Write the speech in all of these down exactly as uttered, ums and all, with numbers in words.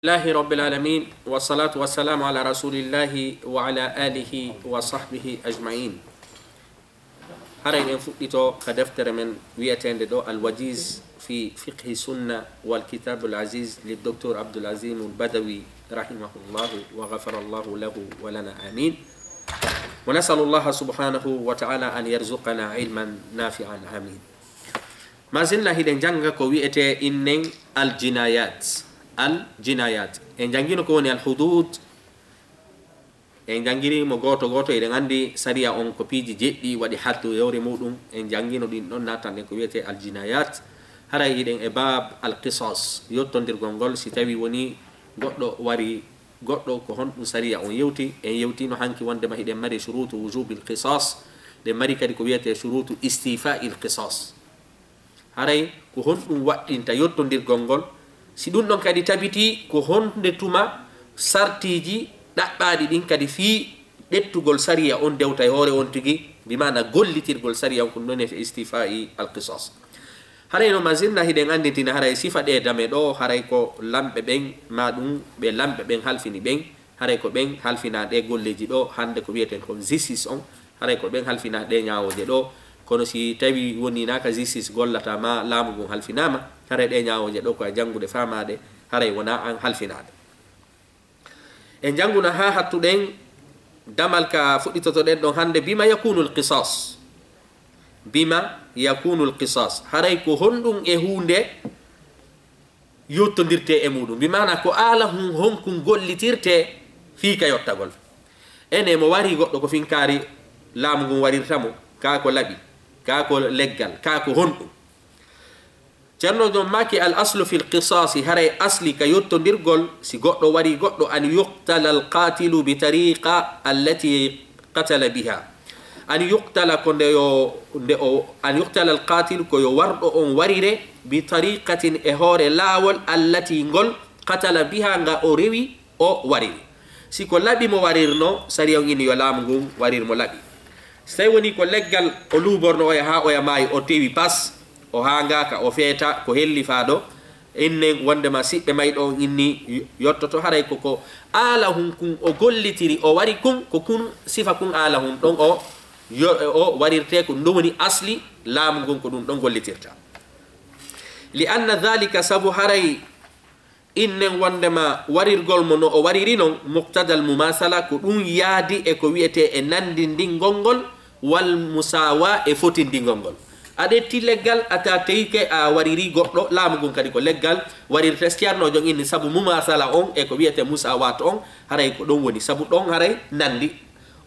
Alhamdulillahi Rabbil Alamin, wassalatu wassalamu ala Rasulillahi wa ala alihi wa sahbihi ajma'in. Haray en fuɗɗito ka deftere men wi'eteende ɗo Al-Wajiz fi Fiqhi Sunna wal Kitabul Aziz li Doktor Abdul Azim Al Badawi rahimahullahu wa ghafarallahu lahu wa lana amin. Wa nas'alullaha subhanahu wa ta'ala an yarzuqana ilman nafi'an amin. Ma sinna hiɗen jannga ko wi'etee innen al-jinayat. Al-jinayat. En janngino ko woni al-hudud. En janngiri mo gooto gooto, hiɗen anndi sariya on ko piiji jeɗɗi waɗi haddu yewre muɗum. En janngino ɗin ɗon, naatan ɗen ko wi'etee al-jinayat. Haray hiɗen e baab al-qisas, yottondirgol ngol si tawi woni goɗɗo wari goɗɗo, ko honɗum sariya on yewti. En yewtino hanki wondema hiɗen mari shurutu wujubil qisas, ɗen mari kadi ko wi'etee shurutu istifa'il qisas. Haray ko honɗum waɗɗinta yottondirgol ngol? Si ɗum ɗon kadi tabitii, ko honde tuma sartiiji ɗaɓɓaaɗi ɗin kadi fii ɗettugol sariya on dewta e hoore on tigi, bi maana gollitirgol sariya on, ko ɗum ɗon wi'etee istifa'i al-qisas. Haray no masinna hiɗen anndintina haray sifa ɗee dame ɗoo, haray ko lamɓe ɓen, maa ɗum ɓe lamɓe ɓen halfini ɓen, haray ko ɓen halfinaa ɗee golleeji ɗoo, hannde ko wi'eten kon justice on, haray ko ɓen halfinaa ɗee ñaawooje ɗoo. Kono si tawi wonii naa ka justice gollata maa laamu ngun halfinaama, haray ɗee ñaawooje ɗoo ko a janngude faamaade, haray wonaa an halfinaade. En jannguna haa hattuɗen damal ka fuɗɗitotoɗen ɗon hannde, bima yakunul qisas. Bima yakunul qisas. Haray ko honɗum e huunde yottondirtee e muɗum? Bi maana ko aala hun honkun gollitirtee fii ka yottagol. Ene mo wari goɗɗo ko finkaari laamu ngun warirta mo, kaa ko laɓi, kaa ko leggal, kaa ko honɗum? Ceerno Jon maaki, al aslu fil qisaasi, haray asli ka yottondirgol, si goɗɗo wari goɗɗo, an yuqtala al qatilu bi tariqa allati qatala biha. An yuqtala ko nde yo, nde o, an yuqtala al qatilu ko yo warɗo on warire, bi tariqatin e hoore laawol, allati ngol, qatala biha nga o rewi o wariri. Si ko laɓi mo warirno, sariya on inni yo laamu ngun warir mo laɓi. Si tawi woni ko leggal o luuborno oya haa oya maayi, o tewi pas, o haangaaka, o feeta, ko hellifaa ɗoo, innen wondema siɓɓe mayɗo on inni yottoto, haray ko ko aala hun kun o gollitiri, o wari kun, ko kun sifa kun aala hun ɗon o yo-, o warirtee, ko ɗum woni asli laamu ngun, ko ɗum ɗon gollitirta. Li anna dhalika, sabu haray innen wondema warirgol mo no o wariri non, muqtadal mumasala, ko ɗum yaadi e ko wi'etee e nanndindingol ngol, wal musawa, e fotindingol ngol. A ɗetti leggal, a ta teyike, a wariri goɗɗo, laamu ngun kadi ko leggal warirte. Ceerno Jon inni sabu mumasala on e ko wi'etee musawat on, haray ko ɗon woni, sabu ɗon haray nanndi.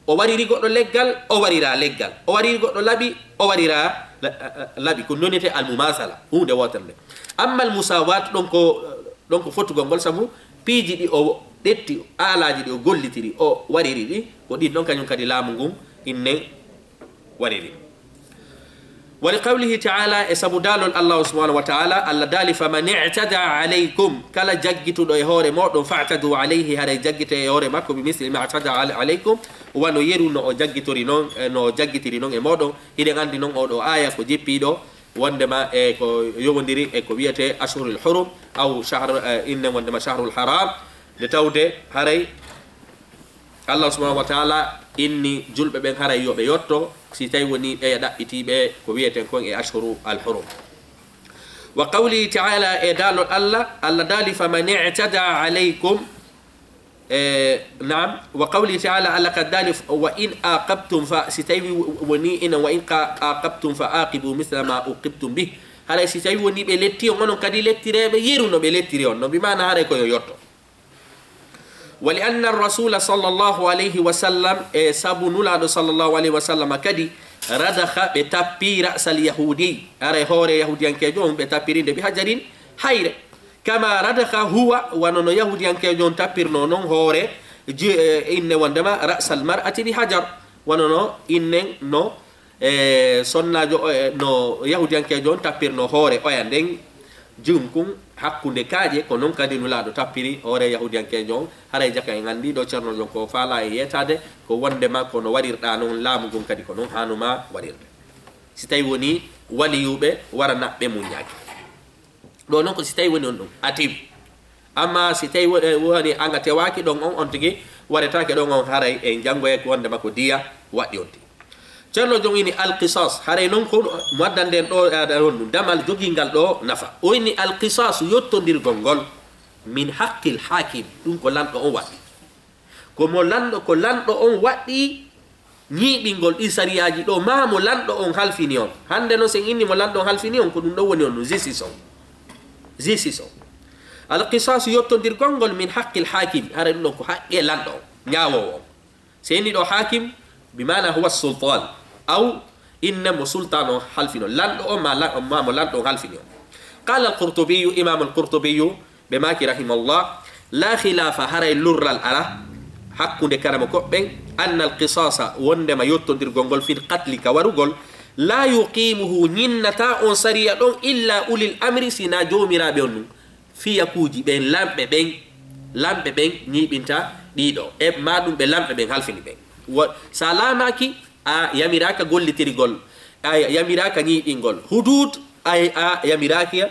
O wariri goɗɗo leggal, o warira leggal. O wariri goɗɗo laɓi, o warira la-, laɓi. Ko nonete al mumasala, huunde wootere nde. Amma al musawat, ɗon ko, ɗon ko fotugol ngol, sabu piiji ɗi o ɗetti, aalaaji ɗi o gollitiri, o wariri ɗi, ko ɗin ɗon kañum kadi laamu ngun innen wariri. Wa li qawlihi ta'ala, e sabu daalol Allahu subhanahu wa ta'ala, Allah daali, "Faman i'tada alaykum," kala jaggituɗo e hoore mooɗon, "fa'tadu alayhi," haray jaggite e hoore makko, "bi misli ma i'tada al-, alaykum," wano yeru no o jaggitori non, eh, no o jaggitiri non e mooɗon. Hiɗen anndi non oo ɗoo aaya ko jippiiɗo wondema e ko yowondiri e ko wi'etee ashhurul hurum, aw shahr, eh, innen wondema shahrul haram, nde tawde haray Allah subhanahu wa ta'ala inni julɓe ɓen haray yo ɓe yotto, si tawi woni ɓeya ɗaɓɓitii ɓe ko wi'eten kon e ashhuru al-hurum. Wa qawlihi ta'ala, e daalol Allah, Allah daali, "Faman i'tada alaykum," e, naam, wa qawlihi ta'ala, Allah ka daali, "Wa in aqabtum fa," si tawi woni ina, "Wa in qa-, aqabtum fa aqibu misla ma uqibtum bih." Haray si tawi woni ɓe letti on, onon kadi lettireeɓe yeru no ɓe lettiri on, no bi maana haray ko yo yotto. Wa li anna rasula sallallahu alayhi wa sallam, e sabu Nulaaɗo sallallahu alayhi wa sallam kadi, radaha, ɓe tappi ra'sal yahudi, haray hoore yahudiyankeejo on ɓe tappiri nde bi hajarin, hayre. Kama radaha huwa, wano no yahudiyankeejo on tappirno non hoore, ji-, e, inne wondema ra'sal mar'ati bi hajar, wano no innen no e, sonnaajo o, e, no yahudiyankeejo on tappirno hoore oya nden, jum kun hakkunde kaaƴe, ko non kadi Nulaaɗo tappiri hoore yahudiyankeejo on. Haray jaka en anndi ɗoo Ceerno Jon ko faalaa e yeetaade, ko wondema ko no warirɗaa non, laamu ngun kadi ko non haanuma warirde. Si tawi woni waliyuɓe wara naɓɓe muññaaki. Ɗoo non ko si tawi woni on ɗum atiwi. Amma si tawi wo-, eh, woni an a tewaaki ɗon on, on tigi waretaake ɗon on, haray en janngoyay ko wonde makko diya waɗɗi on tigi. Ceerno Jom ini alqisas, haray non ko mo addanɗen ɗo, eh, on ɗum damal jogingal ɗo nafa. O inni alqisas yottondirgol ngol min haqqil hakim, ɗum ko lanɗo on waɗɗi. Ko mo lanɗo, ko lanɗo on waɗɗi ñiiɓingol ɗin sariyaaji ɗo, maa mo lanɗo on halfini on. Hannde non, si en inni mo lanɗo on halfini on, ko ɗum ɗon woni on ɗum, justice on. Justice on. Alqisaasu yottondirgol ngol min haqqil hakim, hara ɗum ɗon ko haqqe lanɗo on, ñaawoowo on. Si en inni ɗo hakim, bi maana huwa sultan, aw inna mo sultan on halfini on. Lanɗo on, ma la-, ma mo lanɗo on halfini on. Qala al-Qurtubiyu, Imam al-Qurtubiyu, ɓe maaki, rahimahullah, la khilafa, haray lurral ala, hakkunde karamo koɓɓen, anna al qisasa, wondema yottondirgol ngol, fil qatli, ka warugol, la yuqimuhu, ñinnata on sariya ɗon, illa ulil amri, sina joomiraaɓe on nun. Fiyakuuji ɓen, lamɓe ɓen, lamɓe ɓen ñiiɓinta ɗiɗo. E ma ɗum ɓe lamɓe ɓen halfini ɓen. Wo-, sa laamaaki, a yamiraaka gollitirgol, a yamiraaka ñiiɓingol. Hudud, a, a yamiraaki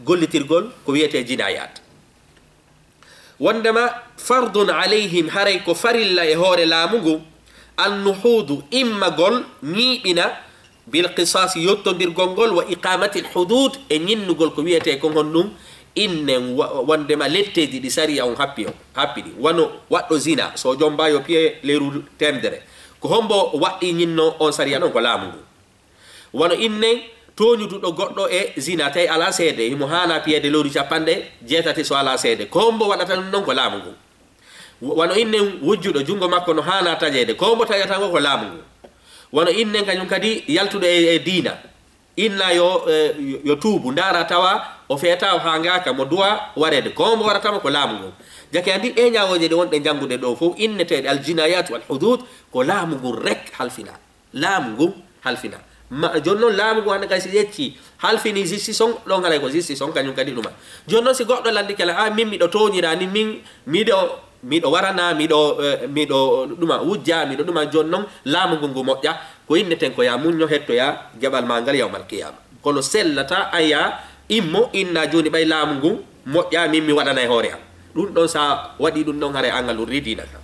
gollitirgol ko wiyetee jinayat. Wondema fardun alayhim, haray ko farilla e hoore laamu ngu, annuhuudu, immagol, ñiiɓina, bil qisas, yottondirgol ngol, wa iqamatil hudud, e ñinnugol ko wiyetee kon honɗum, innen wa-, wondema letteeji ɗi sariya on happi on, happi ɗi. Wano waɗɗo zina, so jomba yo piye leyru temedere. Ko hombo waɗɗi ñinno on sariya non? Ko laamu ngu. Wano innen tooñuduɗo goɗɗo e zina, tawi alaa seede, himo haana piyeede lewru capanɗe jeetati so alaa seede. Ko hombo waɗata ɗum ɗon? Ko laamu ngun. Wano innen wujjuɗo, junngo makko no haana taƴeede. Ko hombo taƴata ngo? Ko laamu ngun. Wano innen kañum kadi yaltuɗo e, e diina, inna yo, e, yo, yo tuubu, ndaara tawa o feetaa, o haangaaka, mo duwa wareede. Ko hombo waɗata mo? Ko laamu ngun. Jake andi ɗe ñaawooje ɗe wonɗe janngude ɗo fof, inneteeɗe al jinayat wal hudud, ko laamu ngun rek halfina. Laamu ngun halfina. Ma, jooni non laamu ngun hannde kadi si ƴetti, halfini justice on, ɗon haray ko justice on kañum kadi ɗuma. Jooni non si goɗɗo lanndike la, "A, min miɗo tooñira ni, min miɗo, miɗo warana, miɗo, eh, miɗo ɗuma wujja, miɗo ɗuma," jooni non laamu ngun ngu moƴƴa, ko inneten ko ya muñño hettoya jaɓal maa ngal yawmal qiyama. Kono sellata a ya immo inna jooni ɓay laamu ngun moƴƴa, min mi waɗana e hoore am. Ɗum ɗon sa waɗi ɗum ɗon haray an a lurri diina kan.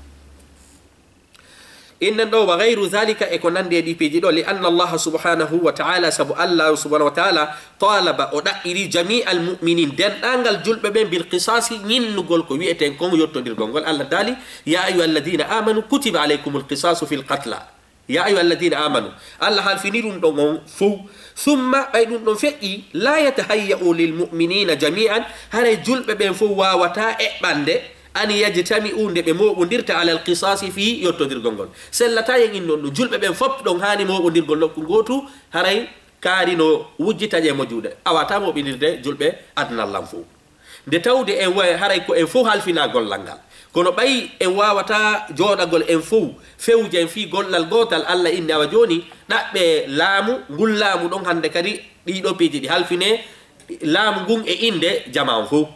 Innen ɗo, wa gayru dhalika, e ko nandi e ɗi piiji ɗo, li anna Allaha subhanahu wa ta'ala, sabu Allah subhanahu wa ta'ala, talaba, o ɗaɓɓiri, jami'al mu'minin, denɗangal julɓe ɓen, bil qisasi, ñinnugol ko wi'eten kon yottondirgol ngol. Allah daali, ya ayyuha alladhina amanu kutiba alaykumul qisasu fil qatla. Ya ayyuha alladhina amanu, Allah halfini ɗum ɗon on fow. Summa, ɓay ɗum ɗon feƴƴi, la yatahayya'u lil mu'minina jami'an, haray julɓe ɓen fow wawata eɓɓande, an yajtami'u, nde ɓe mooɓondirta, alal qisasi, fii yottodirgol ngol. Sellataa yen innon ɗum. Julɓe ɓen fof ɗon haani mooɓondirgol nokku ngootu, haray kaari no wujji taƴe mo juuɗe. A waawataa mooɓondirde julɓe aduna lan fof. Nde tawde en wa-, haray ko en fof halfinaa gollal ngal. Kono ɓay en waawataa jooɗagol en fof, fewjen fii gollal gootal, Alla inni, awa jooni, ɗaɓɓee laamu, ngun laamu ɗon hannde kadi, ɗii ɗoo piiji ɗi halfinee, laamu ngun e innde jamaa on fof.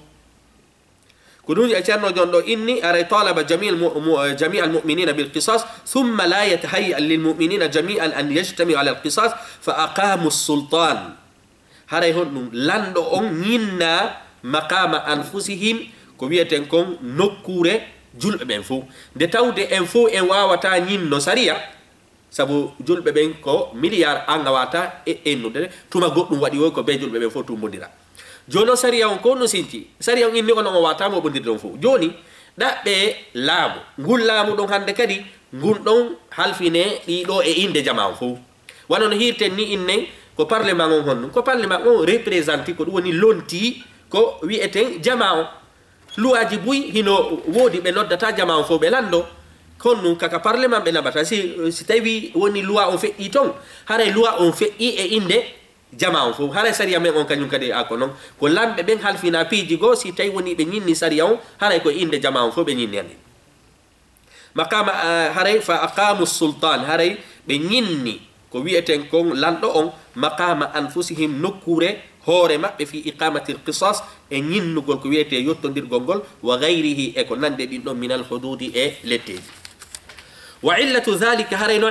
Ko ɗum e Ceerno Jon ɗo inni, aray talaba jami'al mu-, mu-, jami'al mu'minina bil qisas, thumma la yatahayya lil mu'minina jami'an an yajtami'u ala al qisas, fa aqamu sultan. Haray honɗum? Lanɗo on ñinna maqama anfusihim, ko wi'eten kon nokkuure julɓe ɓen fow. Nde tawde en fow en waawataa ñinno sariya, sabu julɓe ɓen ko miliyar, an a waawataa e-, ennude, tuma goɗɗum waɗi woy ko bee julɓe ɓen fow tumbondira. Jooni non sariya on ko honno sinti? Sariya on inni onon on waawataa mooɓondirde on fow. Jooni, ɗaɓɓee laamu. Ngun laamu ɗon hannde kadi, ngun ɗon halfinee ɗii ɗoo e innde jamaa on fow. Wano no hiirten ni innen ko parlement on honɗum. Ko parlement on représenti, ko ɗum woni lontii ko wi'eten jamaa on. Luwaaji buy hino woodi ɓe noddata jamaa on fow ɓe lanndo. Honɗum ka, ka parlement ɓe naɓata. Si, si tawi woni luwa on feƴƴii ton, haray luwa on feƴƴii e innde jamaa on fow. Haray sariya men on kañum kadi a ko non. Ko lamɓe ɓen halfinaa piiji goo, si tawi woni ɓe ñinni sariya on, haray ko e innde jamaa on fow ɓe ñinni ani. Maqama, ah, haray fa aqamu sultan, haray ɓe ñinni ko wi'eten kon lanɗo on, maqama anfusihim, nokkuure hoore maɓɓe, fi iqamatil qisas, e ñinnugol ko wi'etee yottondirgol ngol, wa gayrihi, e ko nandi e ɗin ɗon, minal hududi, e letteeji. Wa illatu dhalika, haray no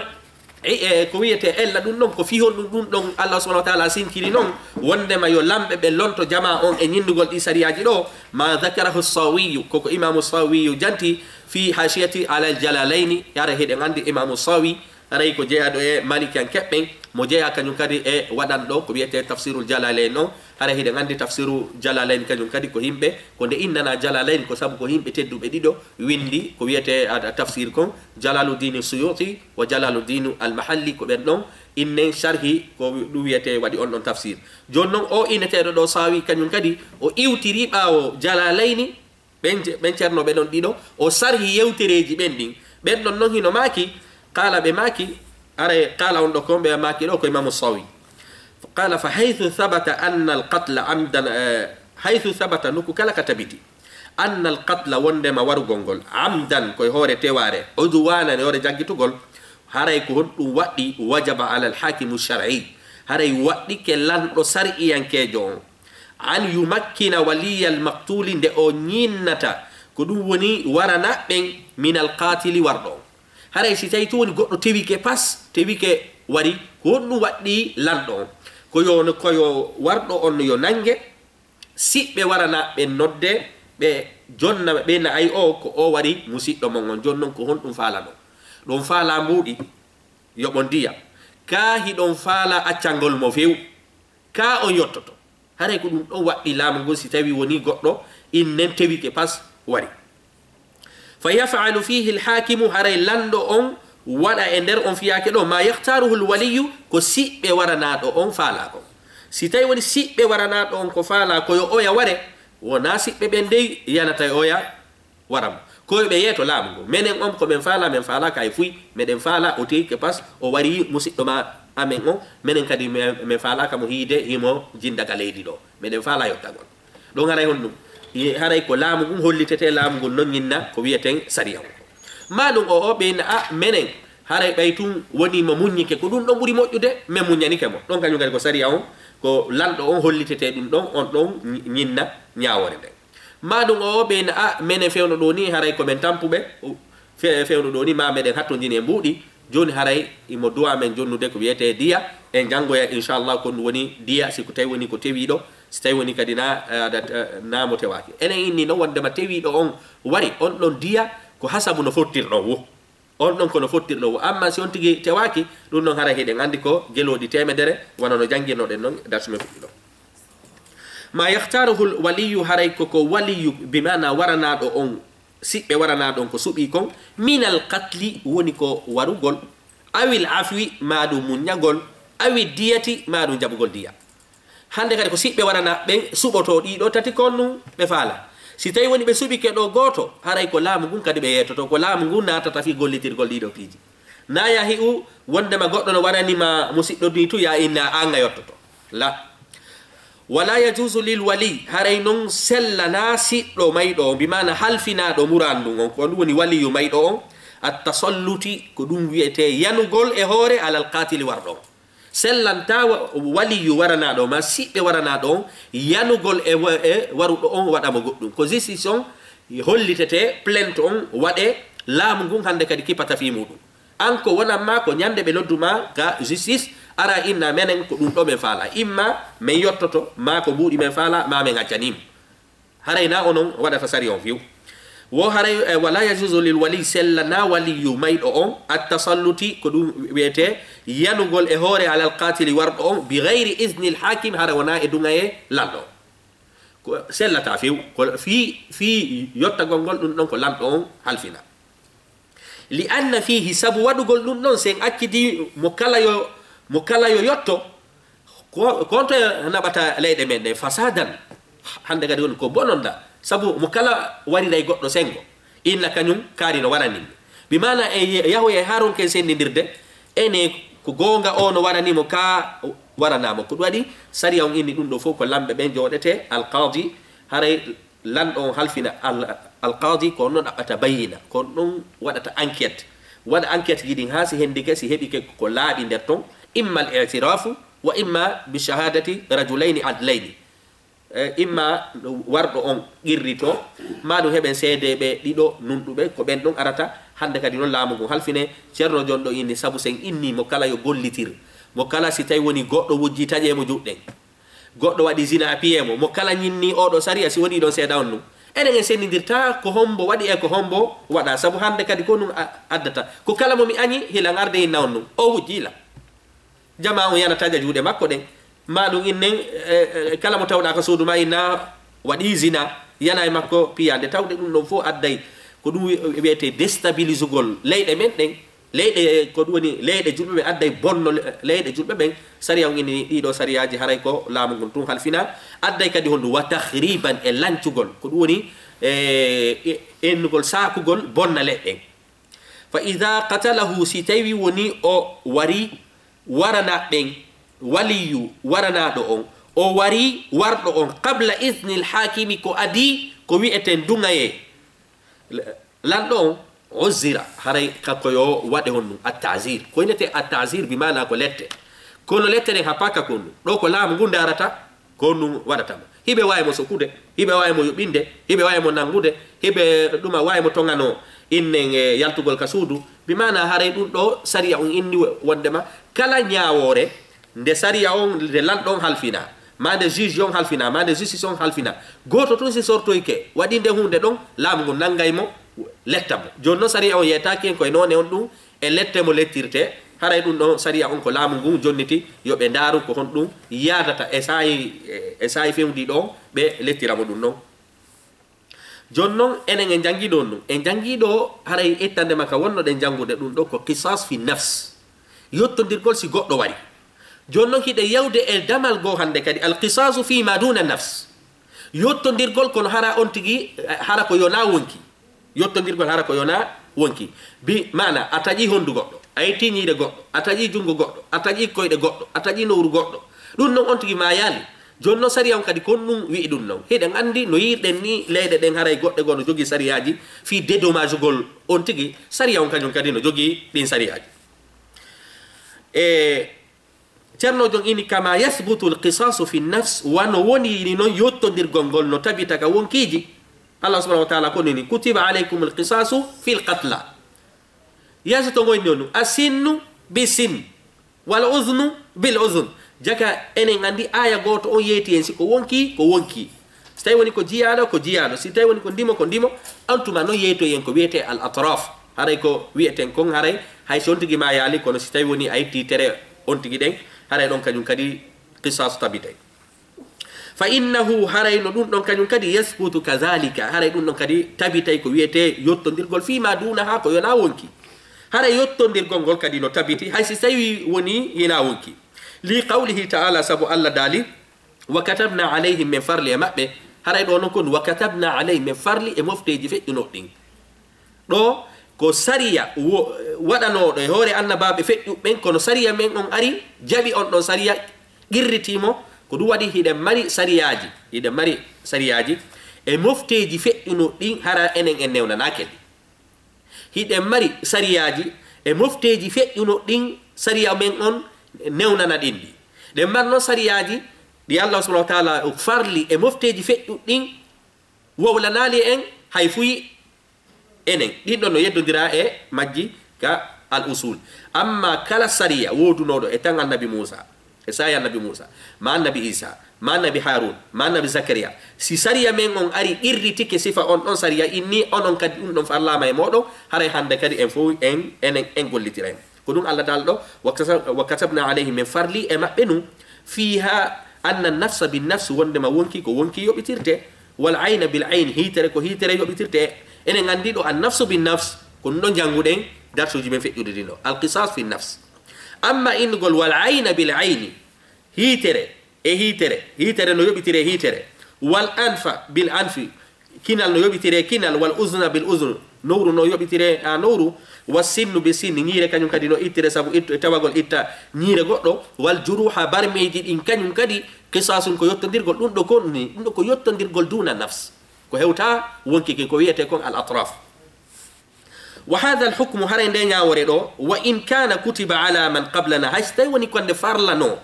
E, e, ko wiyetee ella ɗun ɗon, ko fii honɗun ɗun ɗon Allah subhanahu wa ta'ala sinkiri non, wondema yo lamɓe ɓe lonto jamaa on e ñinndugol ɗii sariyaaji ɗoo, ma dhakarahu Sawiyu, koko Imaamu Sawiyu janti, fi hashiyati alal Jalalayni, haray hiɗen anndi Imaamu Sawi, haray ko jeyaaɗo e Malikiyankeɓe ɓen, mo jeyaa kañun kadi e waɗanɗo ko wiyetee Tafsirul Jalalayn on, haray hiɗen anndi Tafsiru Jalalayn kañun kadi ko yimɓe, ko nde innanaa Jalalayn ko sabu ko yimɓe tedduɓe ɗiɗo winndi ko wiyetee a, a tafsir kon, Jalaluddin Suyuti wa Jalaluddin Al-Mahalli, ko ɓen ɗon innen sharhi ko wi-, ɗun wiyetee waɗi on ɗon tafsir. Jooni non, oo inneteeɗo ɗoo Sawi, kañun kadi o iwtirii ɓaawo Jalalayni, ɓen je-, ɓen ceernooɓe ɗon ɗiɗo, o sarhi yewtereeji ɓen ɗin. Ɓen ɗon non hino maaki, qaala ɓe maaki, aray qaala on ɗoo ko ɓe maaki ɗoo ko Imaamu Sawi. Qaala, fa haythu thabata anna al-qatla amdan, eh, haythu thabata, nokku kala ka tabiti, anna al-qatla, wondema warugol ngol, amdan, ko e hoore tewaare, udwanan, e hoore jaggitugol, haray ko honɗun waɗɗi, wajaba ala al-hakimu shar'i, haray waɗɗike lanɗo sar'iyankeejo on, an yumakkina waliyal maqtuli, nde o ñinnata, ko ɗun woni warana ɓen, min al-qatili, warɗo on. Haray si tawii tun woni goɗɗo tewike pas, tewike wari, ko honɗun waɗɗi lanɗo on? Ko yo, ko yo warɗo on yo nange, siɓɓe waranaaɓe ɓen nodde, ɓe jonna ɓe na'ay o, ko o wari musiɗɗo mon on. Jooni non ko honɗun faalaɗon? Ɗon faalaa mbuuɗi, yoɓon diya. Kaa hiɗon faalaa accangol mo few? Kaa on yottoto? Haray ko ɗun ɗon waɗɗi laamu ngun, si tawii wonii goɗɗo innen tewike pas wari. Fa yaf'alu fihi al-hakimu, haray lanɗo on waɗa e nder on fiyaake ɗoo, ma yaktaruhu al-waliyyu, ko siɓɓe waranaaɗo on faalaa kon. Si tawii woni siɓɓe waranaaɗo on ko faalaa ko yo oya ware, wonaa siɓɓe ɓen dey yanata e oya wara mo. Ko yo ɓe yeeto laamu ngun. Menen on ko men faalaa, men faalaaka e fuy, meɗen faalaa o tewike pas, o warii musiɗɗo ma amen on, menen kadi men, men faalaaka mo hiide himo jinda ka leydi ɗoo. Meɗen faalaa yottagol. Ɗon haray honɗun? Ye-, haray ko laamu ngun hollitetee, laamu ngun non ñinna ko wiyeten sariya on. Maa ɗun o, o ɓe na, a, menen, haray ɓay tun wonii mo muññike, ko ɗun ɗon ɓuri moƴƴude, men muññanike mo. Ɗon kañun kadi ko sariya on, ko lanɗo on hollitetee ɗun ɗon, on ɗon ñi-, ñinna ñaawoore nden. Maa ɗun o, o ɓe na, a, menen fewndo ɗoo nii, haray ko men tampuɓe, o, fe-, fewndo ɗoo nii, maa meɗen hattondini e mbuuɗi, jooni haray imo duwaa men jonnude ko wiyetee diya, en janngoya inchallah ko ɗun woni diya, si ko tawi woni ko tewiiɗo, si tawi woni kadi na, eh, adat, eh, naa mo tewaaki. Enen inni non wondema tewiiɗo on wari, on ɗon diya ko hasabu no fottirɗon wo. On ɗon ko no fottirɗon wo. Amma si on tigi tewaaki, ɗun non haray hiɗen anndi ko gelooɗi teemedere, wano no janngirnoɗen non darsu men fuɗɗuɗo. Ma yakhtaruhu al-waliyyu, haray ko, ko waliyyu, bi maana waranaaɗo on, siɓɓe waranaaɗo on ko suɓii kon, minal qatli, woni ko warugol, awil afwi, maa ɗun muññagol, awid diyati, maa ɗun jaɓugol diya. Hannde kadi ko siɓɓe waranaa ɓen suɓotoo ɗii ɗoo tati kon nun ɓe faalaa. Si tawii woni ɓe suɓike ɗoo gooto, haray ko laamu ngun kadi ɓe yeetotoo, ko laamu ngun naatata fii gollitirgol ɗii ɗoo piiji. Naa yaa hi'u wondema goɗɗo no warani ma musiɗɗo nii tun, yaa inna an a yottoto. La. Wala yajuuzu lil wali, haray non sellanaa siɗɗo mayɗo on, bi maana halfinaaɗo muraan ndun on, ko ɗun woni waliyu mayɗo on, at tasalluti, ko ɗun wi'etee yanugol e hoore alal qaatili warɗo on. Sellantaa wa-, waliyu waranaaɗo maa siɓɓe waranaaɗo on yanugol e wa-, e waruɗo on waɗa mo goɗɗun. Ko justice on hollitetee, plainte on waɗee, laamu ngun hannde kadi kipata fii muuɗun. An ko wonan maa ko ñande ɓe noddu maa ka justice, ara inna menen ko ɗun ɗoo men faalaa. Imma men yottoto, maa ko mbuuɗi men faalaa, maa men accanii mo. Haray naa onon waɗata sariya on fiw. Wo haray, eh, wala yajuuzu lil wali, sellanaa waliyu mayɗo on, at tasalluti, ko ɗun wi'etee yanugol e hoore alal qaatili warɗo on, bi gayri iznil haakim, hara wonaa e duŋayee lanɗo on. Ko sellataa fiw, ko fii, fii yottagol ngol ɗun ɗon ko lanɗo on halfina. Li anna fiihi, sabu waɗugol ɗun ɗon, si en accidi mo kala yo, mo kala yo yotto, ko, ko on to naɓata leyɗe men ɗen, fasaadan, hannde kadi woni ko bononda, sabu mo kala wariray goɗɗo senngo, inna kañun kaari no warani mi. Bi maana e ye-, yahoya e haaronke sendindirde, ene ko goonga o no warani mo ka waranaa mo. Ko ɗun waɗi sariya on inni ɗun ɗoo fow ko lamɓe ɓen jooɗetee, alqaadi, haray lanɗo on halfina al-, alqaadi, ko on ɗon ɗaɓɓata bayyina, ko on ɗon waɗata enquête. Waɗa enquête ji ɗin haa si hendike, si heɓike ko laaɓi nder ton, imma al i'tiraafu, wa imma bi shahaadati rajulayni adlayni. E, imma warɗo on qirrito, maa ɗum heɓen seedeeɓe ɗiɗo nunɗuɓe, ko ɓen ɗon arata. Hannde kadi non laamu ngun halfine. Ceerno Jon ɗo inni, sabu sen inni mo kala yo gollitir, mo kala si tawi woni goɗɗo wujji taƴee mo juuɗe ɗen, goɗɗo waɗi zina a piyee mo, mo kala ñinni oo ɗoo sariya, si woni ɗon seeda on nun. Enen en sennindirta ko hombo waɗi e ko hombo waɗa, sabu hannde kadi ko nun a-, addata. Ko kala mo mi añi, hilan arde inna on nun. O wujji hilan. Jamaa on yana taƴa juuɗe makko ɗen. Maa ɗum innen, e, e, kala mo tawɗaa ka suudu maa inna waɗi zina, yana e makko piya. Nde tawde ɗum ɗon fof adday ko ɗum wi-, wi'etee déstabilisugol leyɗe men ɗen. Leyɗe, ko ɗum woni leyɗe julɓe ɓen, adday bonno le-, leyɗe julɓe ɓen. Sariya on inni ɗiɗo sariyaaji haray ko laamu ngun tun halfina. Adday kadi honɗum? Wa takhriban, e lancugol. Ko ɗum woni, e, e, ennugol, saakugol, bonna leɗɗe ɗen. Fa idha qatalahu, si tawi woni o wari warana ɓen, waliyu waranaaɗo on, o wari warɗo on, qabla idhnil haakimi, ko adii ko wi'eten duŋayee lanɗo on, uzzira, haray kanko yo waɗe honɗum? At-ta'zir. Ko innete at-ta'zir, bi maana ko lette. Kono lette ɗen happaaka ko honɗum? Ɗo ko laamu ngun ndaarata. Ko honɗum waɗata mo? Hiɓe waawi mo sokude, hiɓe waawi mo yoɓinde, hiɓe waawi mo nanngude, hiɓe ɗuma waawi mo toŋanoo innen e yaltugol ka suudu. Bi maana haray ɗum ɗo sariya on inni wo-, wondema kala ñaawoore nde sariya on, nde lanɗo on halfina, maa nde juge on halfina, maa nde justice on halfina, gooto tun si sortoyke waɗi nde huunde ɗon, laamu ngun nanngay mo, letta mo. Jooni non sariya on yeetaaki en koye noone on ɗum, e lette mo lettirte, haray ɗum ɗon sariya on ko laamu ngun jonniti, yo ɓe ndaaru ko honɗum yaadata e saa'i, e, e saa'i fewndii ɗon, ɓe lettira mo ɗum ɗon. Jooni non, enen en njanngi ɗon ɗum. En njanngi ɗo, haray ittande ma ka wonnoɗen janngude ɗum ɗo, ko qisas fi nafs. Yottondirgol si goɗɗo wari. Jooni non, hiɗen yawde e damal goo hannde kadi, al qisasu fi ma duna nafs. Yottondirgol kono hara on tigi, hara ko yonaa wonki. Yottondirgol hara ko yonaa wonki. Bi maana, a taƴi honndu goɗɗo, a itti ñiire goɗɗo, a taƴi junngo goɗɗo, a taƴi koyɗe goɗɗo, a taƴi nowru goɗɗo. Ɗum non on tigi maayaali. Jooni non sariya on kadi kon ɗum wi'i ɗum non. Hiɗen anndi no yi'irɗen ni leyɗe ɗen haray goɗɗe goo no jogii sariyaaji fii dédommagegol on tigi. Sariya on kañum kadi no jogii ɗin sariyaaji. E Ceerno Jon ini, kama yathbutu al-qisasu fi nafs, wano woni ni non yottondirgol ngol no tabita ka wonkiiji. Allah subhanahu wa ta'ala ko nini, kutiba alaykum al-qisasu fil qatla. Yeeso to ngoyni on, as-sinnu bis-sinn, wal udhnu bil udhn. Jaka enen anndi aaya gooto on yeeti en, si ko wonki, ko wonki. Si tawi woni ko jiyaaɗo, ko jiyaaɗo. Si tawi woni ko ndimo, ko ndimo. On tuma non yeetoyen ko wi'etee al atraf. Haray ko wi'eten kon haray, hay si on tigi maayaali, kono si tawi woni a itti tere on tigi ɗen, haray ɗon kañum kadi qisas tabitay. Fa innahu, haray no ɗum ɗon kañum kadi, yasbutu kadhalika, haray ɗum ɗon kadi tabitay ko wi'etee yottondirgol fii ma duunaha, ko yonaa wonki. Haray yottondirgol ngol kadi no tabiti, hay si tawi woni hinaa wonki. Li qawlihi ta'ala, sabu Allah daali, wa katabna alayhim, men farli e maɓɓe. Haray ɗo non kon, wa katabna alayhim, men farli e mofteeji feƴƴunooɗi ɗin. Ɗo ko sariya wo-, waɗanooɗo e hoore annabaaɓe feƴƴuɓe ɓen, kono sariya men on ari, jaɓi on ɗon sariya, qirritii mo. Ko ɗum waɗi hiɗen mari sariyaaji, hiɗen mari sariyaaji e mofteeji feƴƴunooɗi ɗin, hara enen en newnanaake ɗi. Hiɗen mari sariyaaji e mofteeji feƴƴuno ɗin, sariya men on newnana ɗin ɗi. Ɗen mari non sariyaaji ɗi Allah subhanahu wa ta'ala farli e mofteeji feƴƴuɗi ɗin, wowlanaali en hay fuy enen. Ɗin ɗon no yeddondira e majji ka al usul. Amma kala sariya woodunooɗo e tan Annabi Muusa, e saa'i Annabi Muusa, ma Annabi Iisa, ma Annabi Haaruun, ma Annabi Zakariya, si sariya men on ari, qirritike sifa on ɗon sariya, inni onon kadi ɗum ɗon farlaama e mooɗon, haray hannde kadi en fow en, enen en gollitiray. Ko ɗum Allah daali ɗo, wa kasa-, wa katabna alayhim, men farli e maɓɓe nun, fiiha anna nafsa bin nafs, wondema wonki ko wonki yoɓitirte, wal ayna bil ayn, hiitere ko hiitere yoɓitirte. Enen anndi ɗo an nafsu bin nafs, ko ɗum ɗon jannguɗen darsuuji men feƴƴuɗi ɗin ɗo. Al qisas fi nafs. Amma innugol wal ayna bil ayni, hiitere e hiitere, hiitere no yoɓitire e hiitere, wal anfa bil anfi, kinal no yoɓitire e kinal, wal uzna bil uzn, nowru no yoɓitire e nowru, was sinnu bis sinni, ñiire kañum kadi no ittire sabu ittu-, tawagol itta ñiire goɗɗo, wal juruha, barmeeji ɗin kañum kadi, qisasun ko yottondirgol, ɗum ɗo kon ni, ɗum ɗo ko yottondirgol duna nafs, ko hewta wonki kin, ko wi'ete kon al atraf. Wa hadha al hukmu, haray nde ñaawoore ɗo, wa in kana kutiba ala man qablana, hay si tawi woni ko nde farlano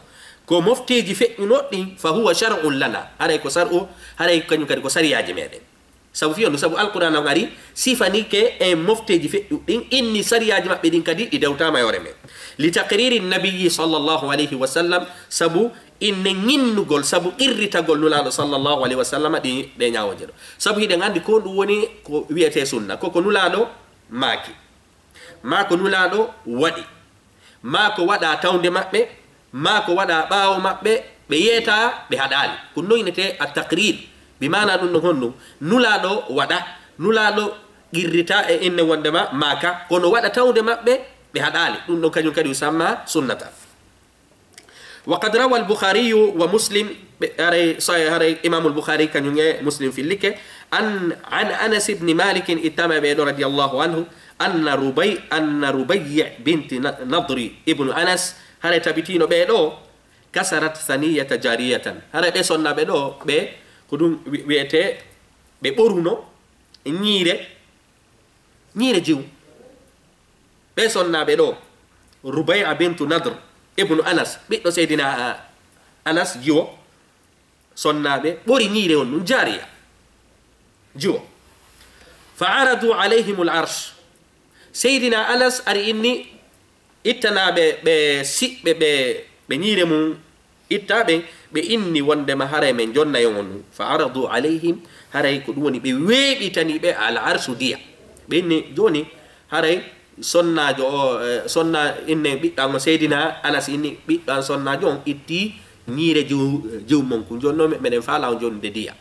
Ko mofteeji feƴƴunooɗi ɗin, fa huwa shar'un lana. Haray ko sar'u, haray kañum kadi ko sariyaaji meɗen. Sabu fii honɗun, sabu Alqur'aana on ari, sifanike e mofteeji feƴƴuɗi ɗin, inni sariyaaji maɓɓe ɗin kadi ɗi dewtaama e hoore men. Li taqriri nabiyyi sallallahu alayhi wa sallam, sabu inne ñinnugol, sabu qirritagol Nulaaɗo sallallahu alayhi wa sallam ɗi, ɗe ñaawooje ɗo. Sabu hiɗen anndi ko ɗun woni ko wi'etee sunna, ko ko Nulaaɗo maaki, maa ko Nulaaɗo waɗi, maa ko waɗaa tawnde maɓɓe, maa ko waɗaa ɓaawo maɓɓe, ɓe yeetaa, ɓe haɗaali. Ko non innetee at-taqrir. Bi maanaa ɗun ɗon honɗun? Nulaaɗo waɗa, Nulaaɗo qirrita e inne wonndema maaka, kono waɗa tawnde maɓɓe, ɓe haɗaali. Ɗun ɗon kañum kadi yusamma sunnatan. Wa qad rawa al-Bukhariyyu wa Muslim, ɓe, haray, sahih, haray Imamul Bukhari kañum e Muslim fillike, an, an Anas ibn Malik, ittama ɓe ɗo radiyallahu anhu, anna Rubay-, anna Rubayyi binti Na-, Nadri ibnu Anas, haray tabitino ɓe ɗo, kasarat saniyata jariyatan. Haray ɓe sonnaaɓe ɗo, ɓe ko ɗun wi-, wi'etee, ɓe ɓoruno ñiire, ñiire jiw. Ɓe sonnaaɓe ɗo, Rubay'a bintu Nadr ibnu Anas, ɓiɗɗo Seydina, ah, Anas, jiwo, sonnaaɓe ɓori ñiire on ɗun, jaariya, jiwo. Fa aradu alayhimul arsh. Seydina Anas ari inni ittanaaɓe ɓe siɓɓe ɓe, ɓe ñiire mun itta ɓen, ɓe inni wonndema haray men jonnay on. Fa aradu alayhim, haray ko ɗun woni ɓe weeɓitani ɓe al arshu diya. Ɓe inni jooni haray sonnaajo o, eh, sonna inne ɓiɗɗo an o, Seydina Anas inni ɓiɗɗo an sonnaajo on itti ñiire jiw-, jiwmon kun. Jooni non me-, meɗen faalaa on jonnude diya.